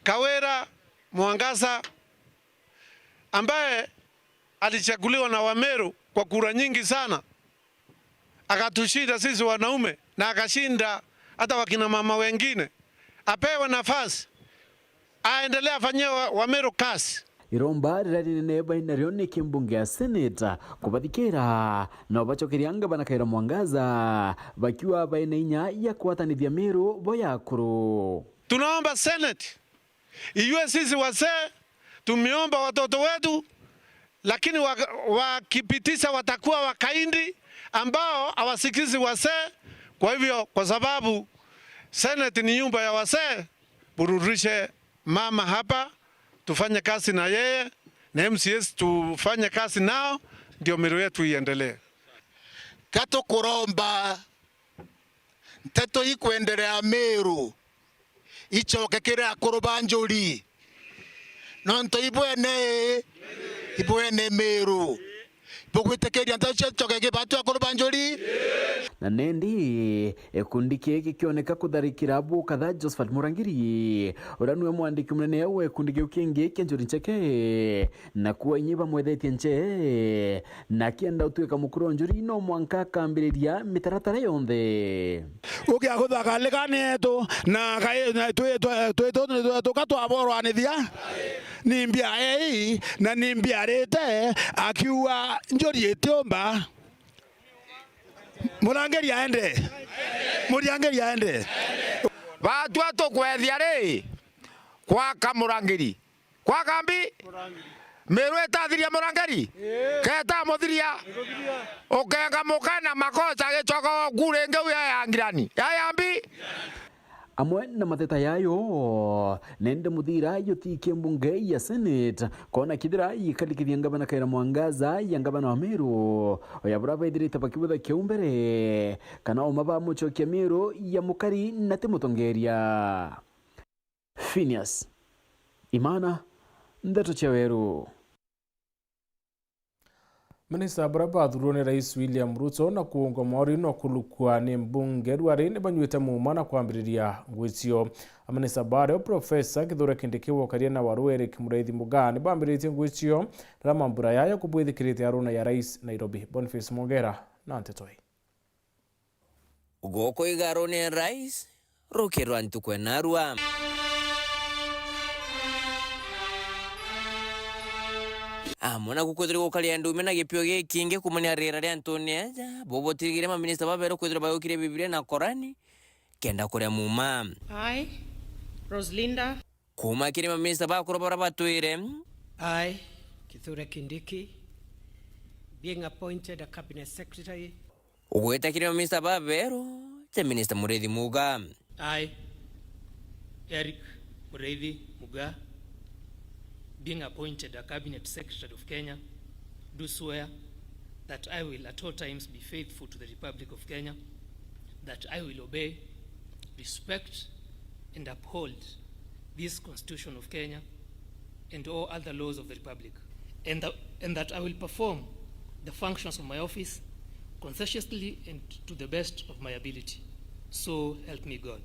Kawira, Mwangaza, ambaye alichaguliwa na Wameru kwa kura nyingi sana, akatushinda sisi wanaume na akashinda hata wakina mama wengine, apewe nafasi, aendelee afanyie wa-, Wameru kazi. Iromba riria rinene bainario ni kimbunge ya Senate kubathikira na ubacokeria ngavana Kawira Mwangaza, bakiuga baina inya ya kwatanithia Meru bo ya akuru. Tunaomba Senate ijue sisi wazee tumeomba watoto wetu, lakini wa-, wakipitisha watakuwa wakaidi ambao hawasikizi wazee. Kwa hivyo, kwa sababu Senate ni nyumba ya wazee, burudishe mama hapa, tufanye kazi na yeye, na M C As tufanye kazi nao, ndio Meru yetu iendelee. Ka tukuromba nteto ikwenderea Meru, Icoke kiri akuru ba njuri. Nontu ibwene, ibwene Miru. Bugwitikiria nteto cia icoke kiri batu akuru ba njuri? Na nendi, gikundi kii gikioneka kutharikira bukatha Josephat Murangiri, uria niwe mwandiki munene wa gikundi kiu kingi kia Njuri Ncheke, na kuo inyi bamwethetie nche, na akienda gutuika mukuru wa njuri, no mwanka akambiriria mitaratara yonthe. Ukia kuthaka likani yetu, na kai-, na twi-, twi-, twi-, twi-, tuka twaborwanithia, ni mbia ei, na ni mbia rite, akiuga njuri itiumba. Murangiri aende. Murangiri aende. Batua tukwethia ri, gwaka Murangiri. Kwa kambi? Miru itathiria Murangiri? Keta muthiria. Ukenga muka na makosa gicoka oku ringi uya ya ngirani. Ya yambi? Amwe na mateta yayo, nende muthira yutikie mbunge ya Senate, kona kithira yikalikithia ngavana Kawira Mwangaza ya ngavana wa Meru, oya bura bethirite bakibutha kiu mbere, kana uma bamucokia Meru ya mukari na ti mutongeria. Phineas Imana, Ndeto cia Weru. Minista baria bathurirwe ni Rais William Ruto na kuungwa mwauri no kulukua ni mbunge rwari ni banyuite muuma na kwambiriria ngugi cio. Aminista bario Profesa Kithure Kindiki, Wakaria na Waru Eric Muraithi Mugaa ni bambiritie ngugi cio riria mambura yaya kubwithikirite aruna ya Rais Nairobi. Boniface Mwongera na nteto ii. Guku igarune Rais, ruki rwa ntuku enarua. Amwe naku kwithirwa gukaria ndume na gipio gikingi kumania riera ria ntuni eja, bubutirigire maminista baberu kwithirwa bayukirie Bibilia na Korani, kenda kuria muuma. I, Roselinda. Kuuma kiri maminista bakuru baria batwire. I, Kithure Kindiki, being appointed a cabinet secretary. Ugwita kiri maminista baberu, ti minista Muriithi Muga. I, Eric Muriithi Muga, being appointed a cabinet secretary of Kenya, do swear that I will at all times be faithful to the Republic of Kenya, that I will obey, respect, and uphold this Constitution of Kenya and all other laws of the Republic, and that, and that I will perform the functions of my office conscientiously and to the best of my ability. So help me God.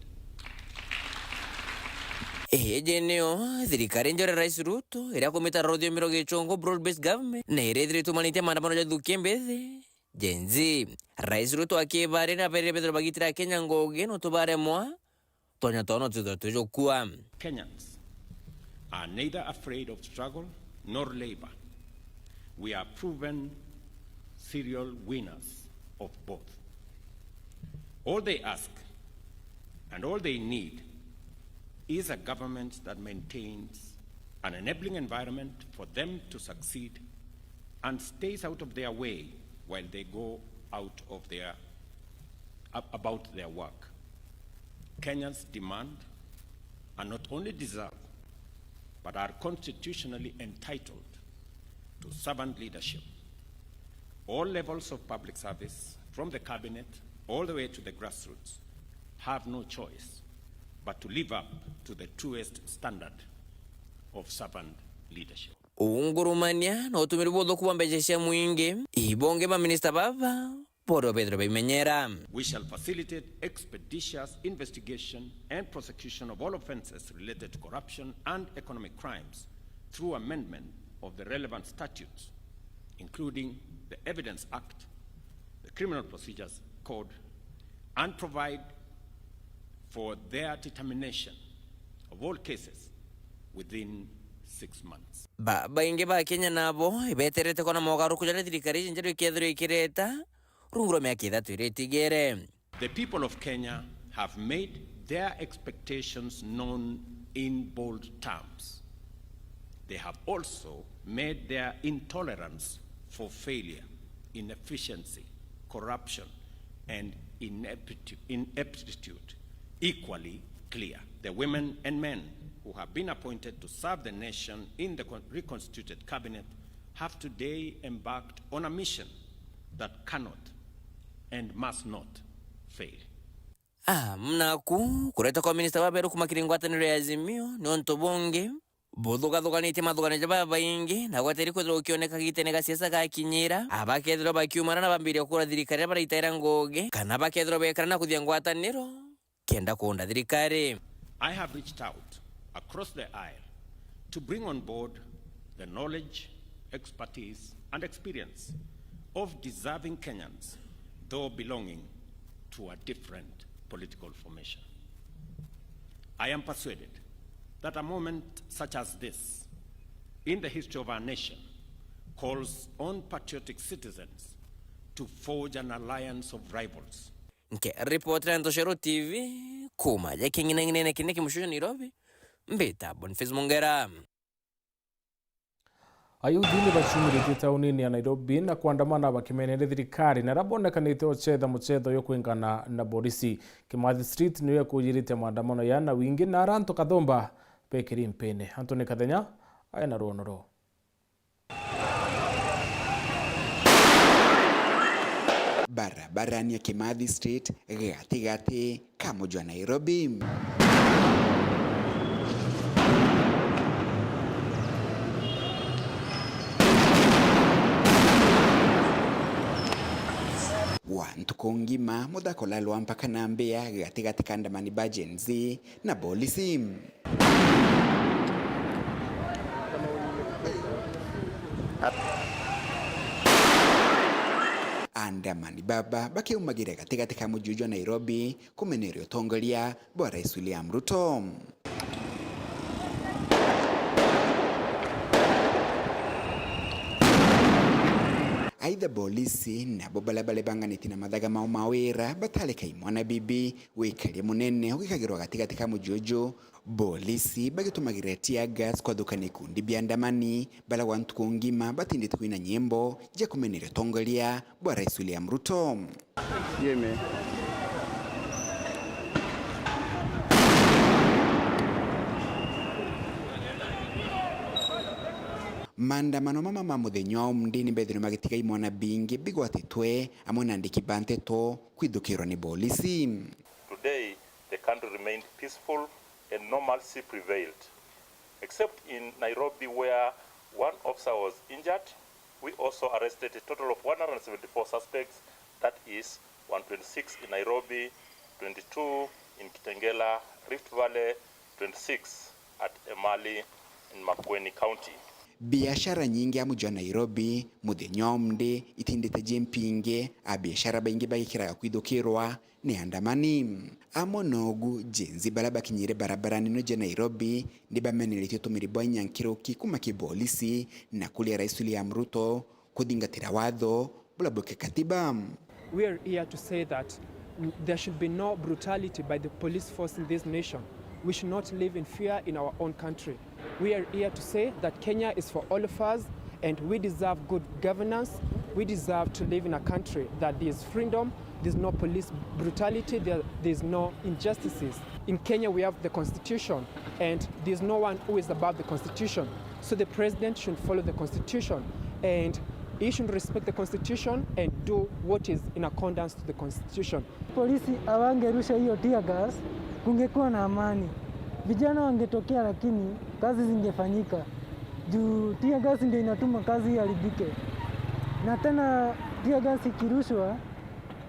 Iji niyo thirikari njeru ya Rais Ruto, iria kumita ruthiumi rwa Gichungu, broad-based government, na iria ithirite itumanitie maandamano ja nthuki mbithi, Gen Z. Rais Ruto akibaria na aberire bethirwe bagitira Akenya ngugi nontu baremwa, tonya tono twithirwe twijukua. Kenyans are neither afraid of struggle nor labor. We are proven serial winners of both. All they ask and all they need is a government that maintains an enabling environment for them to succeed and stays out of their way while they go out of their, ab-, about their work. Kenyans demand and not only deserve, but are constitutionally entitled to servant leadership. All levels of public service, from the cabinet all the way to the grassroots, have no choice but to live up to the truest standard of servant leadership. Ungurumania na utumiri buthuku bwa mbeca cia mwingi, ibonge maminista baba borio bethirwe baimenyera. We shall facilitate expeditious investigation and prosecution of all offences related to corruption and economic crimes through amendment of the relevant statutes, including the Evidence Act, the Criminal Procedures Code, and provide for their determination of all cases within six months. Babaingi ba Kenya nabo ibeterete kwona mogaruruku jaria thirikari iji njeru ikethirwa ikireta rungu rwa miaka ithatu iria itigere. The people of Kenya have made their expectations known in bold terms. They have also made their intolerance for failure, inefficiency, corruption, and inepti-, ineptitude equally clear. The women and men who have been appointed to serve the nation in the con-, reconstituted cabinet have today embarked on a mission that cannot and must not fail. Ah, mnaku, kureta kwa minista wa beru kuma kiri ngwataniro ya Azimio, ni untu bungi buthugathuganitie mathuganio ja babaingi, na gwatiri kwithirwa ukioneka gitene ga siasa gakinyira, abakethirwa bakiumara na bambiria kura thirikari iria baraitaira ngugi, kana bakethirwa bekara na kuthia ngwataniro kenda kuunda thirikari. I have reached out across the aisle to bring on board the knowledge, expertise, and experience of deserving Kenyans, though belonging to a different political formation. I am persuaded that a moment such as this in the history of our nation calls on patriotic citizens to forge an alliance of rivals. Nkiripotera Ntoshero T V, kuma ja king'inang'inene kinene kimucucu Nairobi, mbita Boniface Mungera. Ayuthi ni bacumiritie taunini ya Nairobi na kwandamana bakimeneria thirikari na aria bonekanite ocetha mucetho uyu kwingana na borisi. Kimathi Street niyo ekujirite maandamano ya na wingi na aria antu kathumba bekiri mpini. Anthony Kathenya ae na rwono ruu. Barabarani ya Kimathi Street, gatigati ka muji wa Nairobi. Wa ntuku ngima, muthako ulalwa mpaka na mbia gatigati ka andamani ba Gen Z na polisi. Andamani baba bakiumagira gatigati ka muji uju wa Nairobi kumeneria utongoria bwa Rais William Ruto. Aitha, polisi nabo baria baribanganitie na mathaga mao ma wira batareka imwana bibi wikaria munene ugikagirwa gatigati ka muji uju. Polisi bagitumagira tear gas kwathukania ikundi bia andamani, baria gwa ntuku ngima batindite kwina nyimbo cia kumeneria utongoria bwa Rais William Ruto. Yeme. Maandamano mama ma muthenya wa umdi ni mbethirwe magitiga imwana bingi bigwatitwe amwe na andiki ba nteto kwithukirwa ni polisi. Today, the country remained peaceful and normalcy prevailed, except in Nairobi, where one officer was injured. We also arrested a total of one hundred seventy-four suspects, that is, one twenty-six in Nairobi, twenty-two in Kitengela, Rift Valley, twenty-six at Emali in Makueni County. Biashara nyingi a muji wa Nairobi muthenya wa umdi itindite ji mpinge, a biashara baingi bagikiraga kwithukirwa ni andamani. Amwe nogu, Gen Z baria bakinyire barabarani ino ja Nairobi ni bameneretie utumiri bwa inya nkiruki kuma ki polisi na kuria Rais William Ruto kuthingatira watho buria bwi katiba. We are here to say that there should be no brutality by the police force in this nation. We should not live in fear in our own country. We are here to say that Kenya is for all of us and we deserve good governance. We deserve to live in a country that there's freedom, there's no police brutality, there, there's no injustices. In Kenya, we have the constitution and there's no one who is above the constitution. So the president should follow the constitution and he should respect the constitution and do what is in accordance to the constitution. Polisi hawangerusha hiyo tear gas, kungekuwa na amani. Vijana wangetokea, lakini kazi zingefanyika. Juu tear gas ndio inatuma kazi iharibike. Na tena tear gas ikirushwa,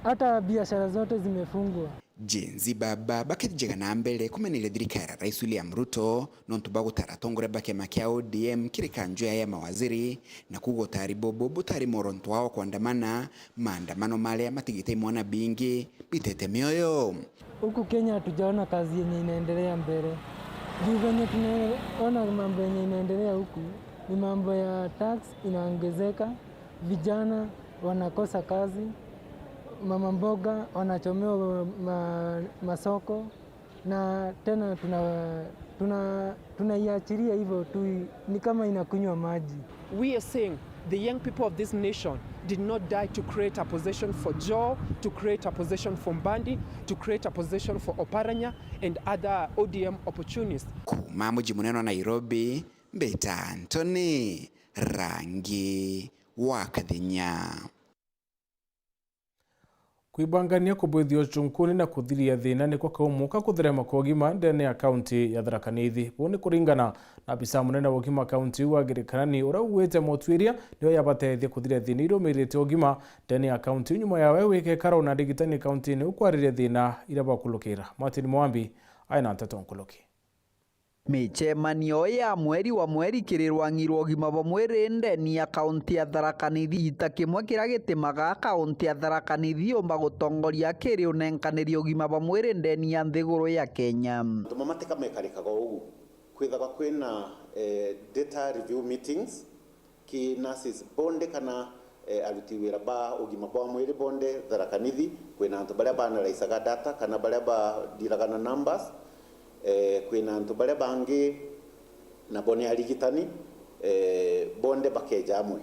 hata biashara zote zimefungwa. Gen Z baba bakithijaga na mbere kumeneria thirikari ya Rais William Ruto nontu bwa gutara atongoria ba kiama kia O D M kiri kanju ya mawaziri, na kuuga utari bubu butari moronto wao kwandamana, maandamano maria matigite imwana bingi bitete mioyo. Huku Kenya hatujaona kazi yenye inaendelea mbele. Juu venye tunaona mambo yenye inaendelea huku ni mambo ya tax inaongezeka, vijana wanakosa kazi, mama mboga wanachomewa ma-, masoko, na tena tuna-, tuna-, tunaiachilia hivyo tu, ni kama inakunywa maji. We are saying the young people of this nation did not die to create a position for Joho, to create a position for Mbadi, to create a position for Oparanya and other O D M opportunists. Kuma muji munene wa Nairobi, mbita Anthony Rangi wa Kathenya. Kwibangania kubwithia ucunkuni na kuthiria thina nikwo kaumu ka kutherema kwa ugima ndene ya kaunti ya Tharaka Nithi. Buu ni kuringana na abisa munene wa ugima kaunti iu wa Girikarani, uria ugwite motwiria niyo yabatethia kuthiria thina irumirite ugima ndene ya kaunti iu nyuma yawe wike karo na arigitani kauntini iu kwariria thina iria bakulukira. Martin Mwambi aina nteto nkuluki. Micemanio ya mweri wa mweri kiri rwang'i rwa ugima bwa mwiri ndeni ya kaunti ya Tharaka Nithi, gita kimwe kiria gitimaga kaunti ya Tharaka Nithi yumba gutongoria kiri unenkaniria ugima bwa mwiri ndeni ya nthiguru ya Kenya. Mauntu mama tika mekarikaga ugu. Kwithagwa kwina, eh, data review meetings, ki nurses bonde kana, eh, aruti wira ba ugima bwa mwiri bonde Tharaka Nithi, kwina antu baria ba analysaga data kana baria badiraga na numbers, eh, kwina antu baria bangi nabo ni arigitani, eh, bonde bakeja amwe.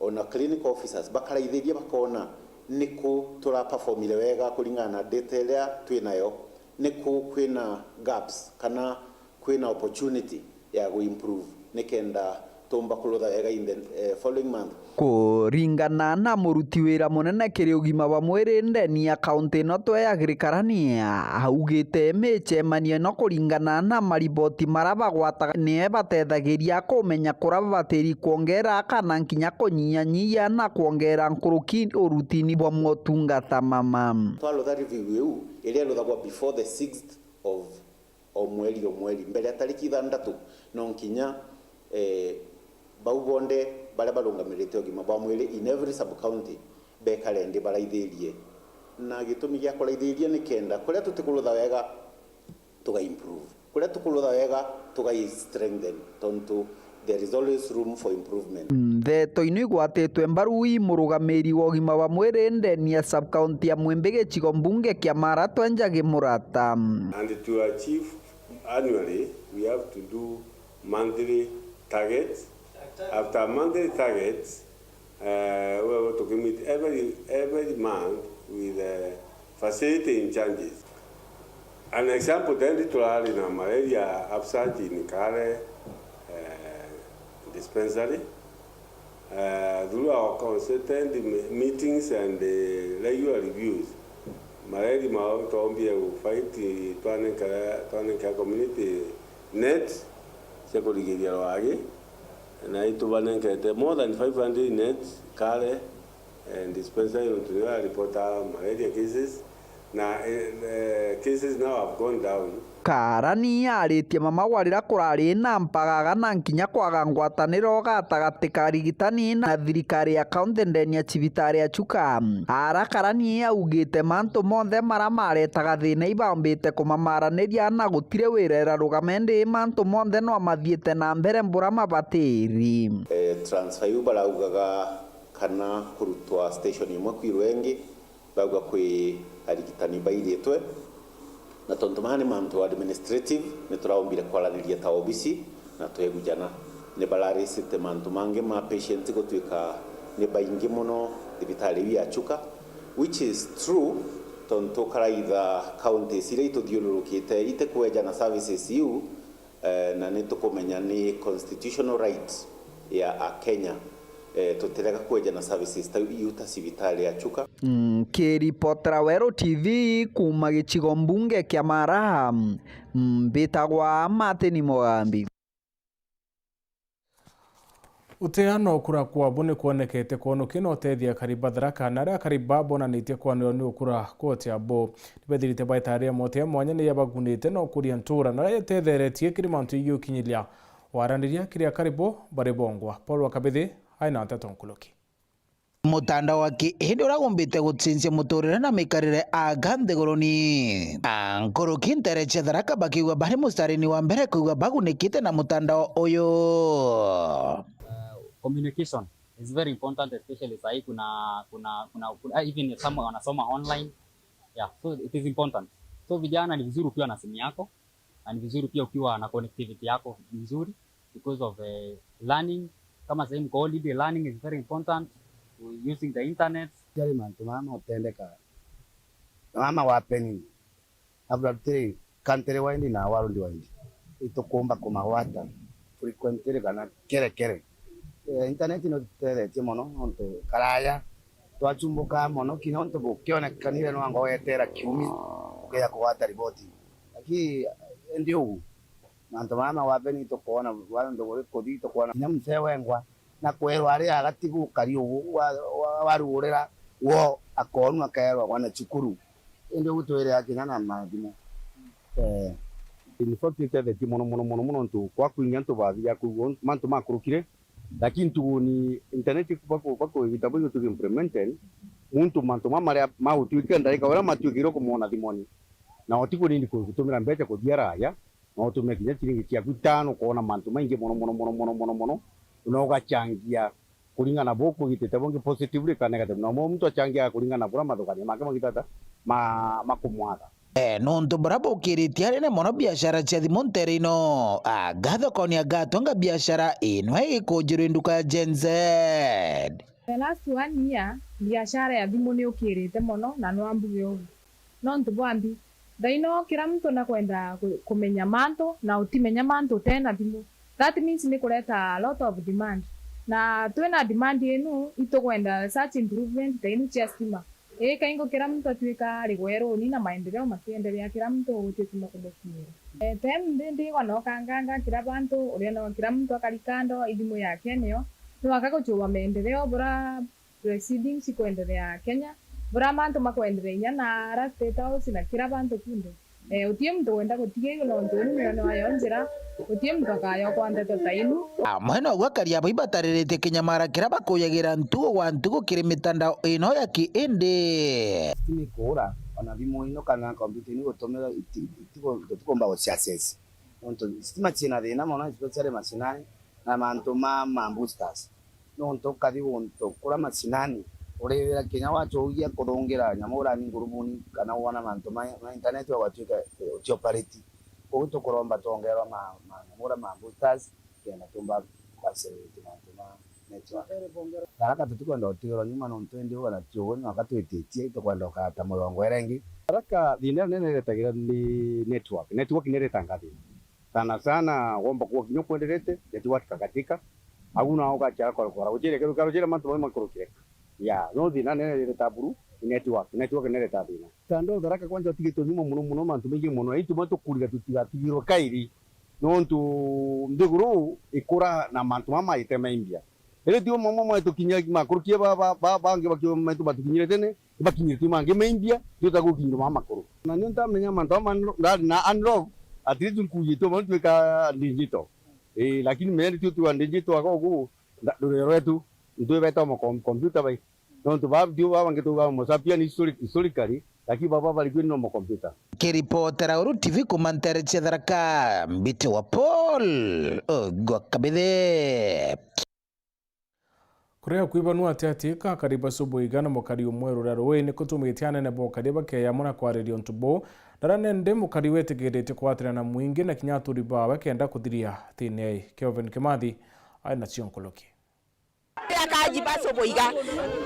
Ona clinical officers bakaraithiria bakona niku turaperformire wega kuringana na data iria twinayo, niku kwina gaps kana kwina opportunity ya gu improve nikenda tumba kurutha wega in the, eh, following month. Kuringana na muruti wira munene kiri ugima bwa mwiri ndeni ya kaunti ino twe ya Girikarani, augite micemanio ino kuringana na mariboti mara bagwataga ni batethagiria kumenya kura babatiri kwongera kana nkinya kunyihanyihia na kwongera nkuruki urutini bwa motungata mama. Twarutha review iu iria iruthagwa before the sixth of o mweri o mweri, mbere ya tariki ithandatu, no nkinya, eh, bau bonde baria barungamirite ugima bwa mwiri in every sub county bekare ndi baraithirie. Na gitumi gia kuraithiria ni kenda kuria tutikurutha wega tuga improve, kuria tukurutha wega tuga strengthen, tontu there is always room for improvement. Ndeto ino igwatitwe mbaru i murugamiri wa ugima bwa mwiri ndeni ya sub-county ya Mwimbi gicigo mbunge kia Mara Twenjagi Murata. And to achieve annually, we have to do monthly targets. After monthly targets, uh, we were to meet every, every month with, uh, facility in charges. An example, then turari na malaria upsurge in Kare, uh, dispensary. Uh, through our consistent me-, meetings and, uh, regular reviews, malaria mao twombire gu fight, twanenka, twanenka community net cia kurigiria rwagi, na itubanenkete more than five hundred net Kare, eh, dispensary nontu niyo ya report malaria cases, na, eh, eh, cases now have gone down. Karani aritie mama gwa riria kurari na mpagaga na nkinya kwaga ngwataniro gatagati ka arigitani na thirikari ya kaunti ndeni ya cibitari ya Chuka. Ara Karani augite mantu monthe mara maretaga thina ibambite kumamaraniria na gutiri wira irarugame ndi mantu monthe no mathiite na mbere mbura mabatiri. Eh, transfer iu baraugaga kana kurutwa station imwe kwirwe ingi, bauga kwi arigitani bairitwe, na tontu maya ni mantu administrative, ni turaumbire kwaraniria ta obisi na twegujana. Ni bararicite mantu mangi ma patient gutwika ni baingi mono thibitari iu ya Chuka, which is true, tontu karaitha counties iria ituthiururukite itikwejana services iu, eh, na ni tukumenya ni constitutional right ya Akenya, eh, tutirega kwejana services ta iu ta cibitari ya Chuka. Nkiripotera Weru T V kuuma gicigo mbunge kia Mara, mbitagwa Martin Mugambi. Uteano kura kwabu ni kwonekete kwonokia na utethia akari ba Tharaka, na aria akari ba bonanitie kwanirwa ni ukura kwotia bo. Nibethirite baitariria mote ya mwanya ni yabagunite na ukuria ntura, na aria yatetheretie kiri mantu igiukinyiria waraniria kiri akari bo bari bongwa. Paul wa Kabithi aina nteto nkuluki. Mutandao wa kiindi uria umbite gucenjia muturire na mikarire aga nthiguruni. A nkuruki ntere cia Tharaka bakiuga bari mustarini wa mbere kuuga bagunikite na mutandao uyu. Communication is very important, especially sahi kuna, kuna, kuna, kuna, even some wanasoma online. Yeah, so it is important. So vijana, ni vizuri ukiwa na simu yako, na ni vizuri pia ukiwa na connectivity yako nzuri because of, eh, learning. Kama sahii mko holiday, learning is very important, using the internet. Jari mantu mama utendeka, mama wapeni, abra tiri country wide na world wide, itukumba kumagwata frequently kana kere kere. Eh, internet no tutethetie mono nontu karaya Twachumbuka mono kinya untu bukionekanire nwa ngo wetera kiumi ukeja kugwata riboti. Lakini indi ugu, mantu mama wape ni tukwona bantu buri kuthi tukwona kinya mzee wengwa na kwerwa ari agati gukari ugu wa, wa, warugurira wo akoonwa akerwa wana cukuru. Indi ugu twire akinya na mathimu. Eh. In fact, itethetie mono, mono, mono, mono, ntu kwa kwingi antu bathia kwigua mantu makurukire, lakini tuguni internet baku-, baku-, gitabu giu tugi implemented, muntu mantu ma maria mautwika ndarika uria matwikirwe kumwona thimoni, na utikurindi ku-, gutumira mbeca kuthia raya, na utumire kinya ciringi ciaku itano kwona mantu maingi mono, mono, mono, mono, mono, mono, na ugachangia kuringana na buku gitite bungi positively kana negative. Na umwe muntu achangiaga kuringana na buria mathugania make magitata ma, makumwatha. Eh, nontu buria bukiritie anene mono biashara cia thimu ntere ino, ah, ngatho konia ngatonga biashara ino igikunjirwa nduka ya Gen Z. The last one year, biashara ya thimu ni ukirite mono na nwa mbuge ugu. Nontu bwambi, thaino kira muntu nakwenda ku-, kumenya mantu, na utimenya mantu utena thimu. That means ni kureta a lot of demand. Na twina demand inu, itukwenda such improvement ta inu cia stima. Ii, kaingo kira muntu atwika ari gweruni na maendeleo makiendelea, kira muntu gutwika makumukinyira. Eh, time ndi ndigwa na ukanganga kira bantu, uria no kira muntu akari kando, ithimu yake niyo, no aka guchuba maendeleo, bura proceedings ikwenderea Kenya, bura mantu makwenderea inya na ara State House na kira bantu kunthe. Eh, utie muntu wenda gutiga iu nontu uu ni mwene wayo njira, utie muntu akayoka ndeto ta inu. Amwe noguo akari abo ibatariritie kinyamara kiria bakuyagira ntugo gwa ntugo kiri mitandao ino ya kiindi. Stima ikuura, ona thimu ino kana kompiuta ino igutumira iti-, iti-, tutikumba guci access. Nontu stima ciina thina mono, especially macinani na mantu ma, ma boosters. Nontu ukathi guntu kuria macinani, urithira kinya wachogia kuthungira nyamu urani ngurubuni kana wona mantu ma, ma internet, ugatwika utioperate. Koguo tukuromba twongerwa ma, ma nyamu uria ma boosters, kenda tumba kuaccelerate mantu ma network. Tharaka tutikwenda utigirwa nyuma nontu indi uga na kiugu ni waka twititie, itukwenda ukata murongo ira ingi. Tharaka thina nene iretagira ni network. Network ni iretanga thina. Sana sana, womba kuwa kinya ukwenderete, network ikakatika. Au na ugacha kora kora. Uchire kero karo chira mantu mamwe makurukire. Ya, no thina nene ireta buru, ni network. Network ni ireta thina. Tando Tharaka kwanja utigitwe nyuma muno muno, mantu maingi muno. Ituma tukurira tutigatigirwe kairi. Nontu nthiguru ikura na mantu mama itema imbia. Iri tio mamwe mwetu kinya makurukie ba, ba, ba, bangi bakio maitu batukinyire tene, ibakinyire tio mangi maimbia, tio tagukinyire mama makuru. Na nio ntamenya mantu ama ndari na analog, at least nkujitwe mwana twika digital. Eh, lakini menya ni tio tu digital ako ku, nda-, rurero rwetu, ntwibeta mo com-, computer bai. Nontu ba, tio ba bangi tuga mo sapia ni historic-, historically, lakini baba bari kwini no mo computer. Kiripotera Uru T V kuma ntere cia Tharaka, mbiti wa Paul Ogwa Kabithe. Kuria kwibanua ati ati ka kariba subu igana mukari umwe ruria rui ni kutumite anene bokari bakeya muna kwariria untu buu. Ndara nende mukari wetigiritie kwatira na mwingi na kinya aturi bawe kenda kuthiria thina ii. Kelvin Kimathi ari na cio nkuluki. Akajiba subu iga.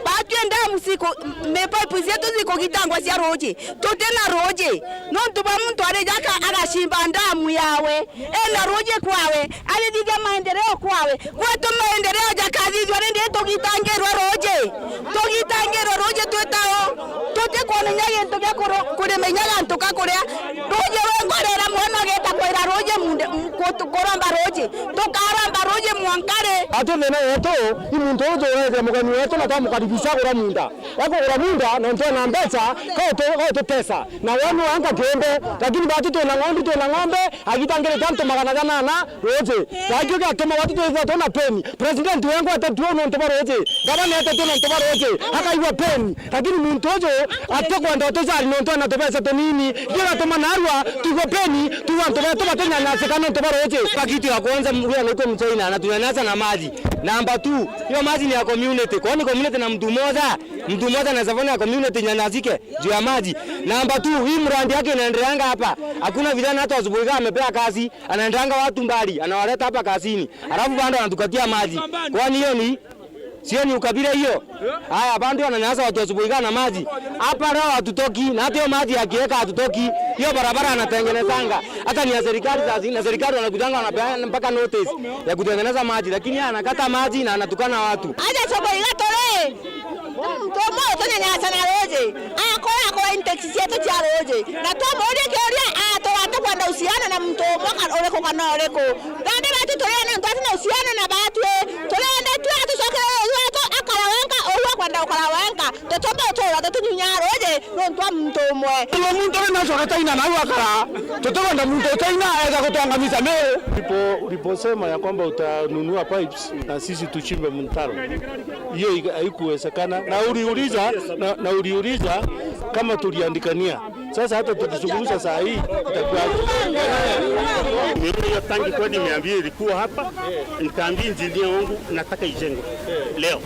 Batwi ndamu ciku, mipipe cietu cikugitangwa cia ruji. Tuti na ruji. Nontu bwa muntu arija aka-, agacimba ndamu yawe, ena ruji kwawe, arithithia maendeleo kwawe. Gwetu maendeleo jakathithua rindi tugitangirwa ruji. Tugitangirwa ruji twitao. Tutikwona inya gintu gia kuru-, kurima inya gantu ka kuria. Ruji rwengorera mwana ageta kwira ruji munde, m-, kutu-, kuromba ruji. Tukaromba ruji mwanka ri? Ati thina yetu, i muntu uju tureethia mugeni wetu na twamukaribisha gura munda. Ekugura munda, nontu ena mbeca, ka utu-, ka ututesa. Na we ni wanka kiumbe, lakini batu twina ng'ondu, twina ng'ombe, agitangirite antu magana janana ruji. Na ikio giatuma batu twithirwa twina pain. President wengwa atetua nontu bwa ruji. Gavana atetua nontu bwa ruji. Akaigua pain. Lakini muntu uju atikwenda utucari nontu ena tubeca tunini. Ikio giatuma narua tuigua pain, tuigua antu betu batinyanyasika nontu bwa ruji. Kitu ya kwanza, huyo anaitwa Mchina, anatunyanyasa na maji. Number two, hiyo maji ni ya community. Kwani community na mtu mmoja? Mtu mmoja anaweza fanya community inyanyasike juu ya maji? Namba two, hii mradi yake inaendeleanga hapa. Hakuna vijana hata wa Subuiga amepea kazi, anaendanga watu mbali, anawaleta hapa kazini. Alafu bado anatukatia maji. Kwani hiyo ni, sio ni ukabila hiyo? Haya, bado ananyanyasa watu wa Subuiga na maji. Hapa leo hatutoki, na hata hiyo maji akiweka hatutoki. Hiyo barabara anatengenezanga. Hata ni ya serikali, saa zingine serikali wanakujanga wanapeana mpaka notice ya kutengeneza maji, lakini yeye anakata maji na anatukana watu. Aja Subuiga tole. Muntu umwe utunyanyasa na ruuji, akora, akora intake cietu cia ruuji, na twamuuria kiuria, atura atikwenda uhusiano na muntu umwe ka-, uriku kana uriku. Nandi batwi turienda ntu atina uhusiano na batwi, turienda tu atucokere ruuji rwetu, akara wenka, uu akwenda gukara wenka. Tutiumba gutura tutinyunyaga ruuji nontu wa muntu umwe. Muntu uri nacoka China nau akara, tutikwenda muntu China eja gutwangamisa Meru. Ulipo-, uliposema ya kwamba utanunua pipes na sisi tuchimbe mtaro, hiyo iga-, haikuwezekana. Na uliuliza, na, na uliuliza kama tuliandikania. Sasa hata tukizungumza saa hii, itakuwaje? Nimeona hiyo tangi kweli imeambia ilikuwa hapa, nikaambia injinia wangu nataka ijengwe leo.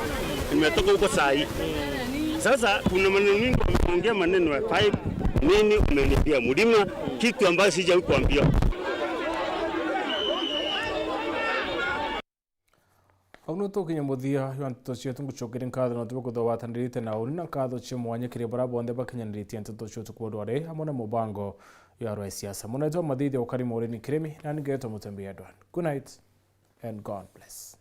Nimetoka huko saa hii. Sasa kuna maneno mingi wameongea, maneno ya pipe, nini, umeniambia mlima, kitu ambayo sijawahi kuambiwa. Au nio tukinya muthia jwa nteto cietu. Ngucokeria nkatho nontu bwa kwithirwa bwatanirite na uni, na nkatho cia mwanya kiri baria bonthe bakinyaniritie nteto cia utuku bwa rwari amwe na mubango ya rwa siasa. Munetwa Mathithia Ukari Murini Kirimi, na ningetwa Mutembi Edward. Good night and God bless.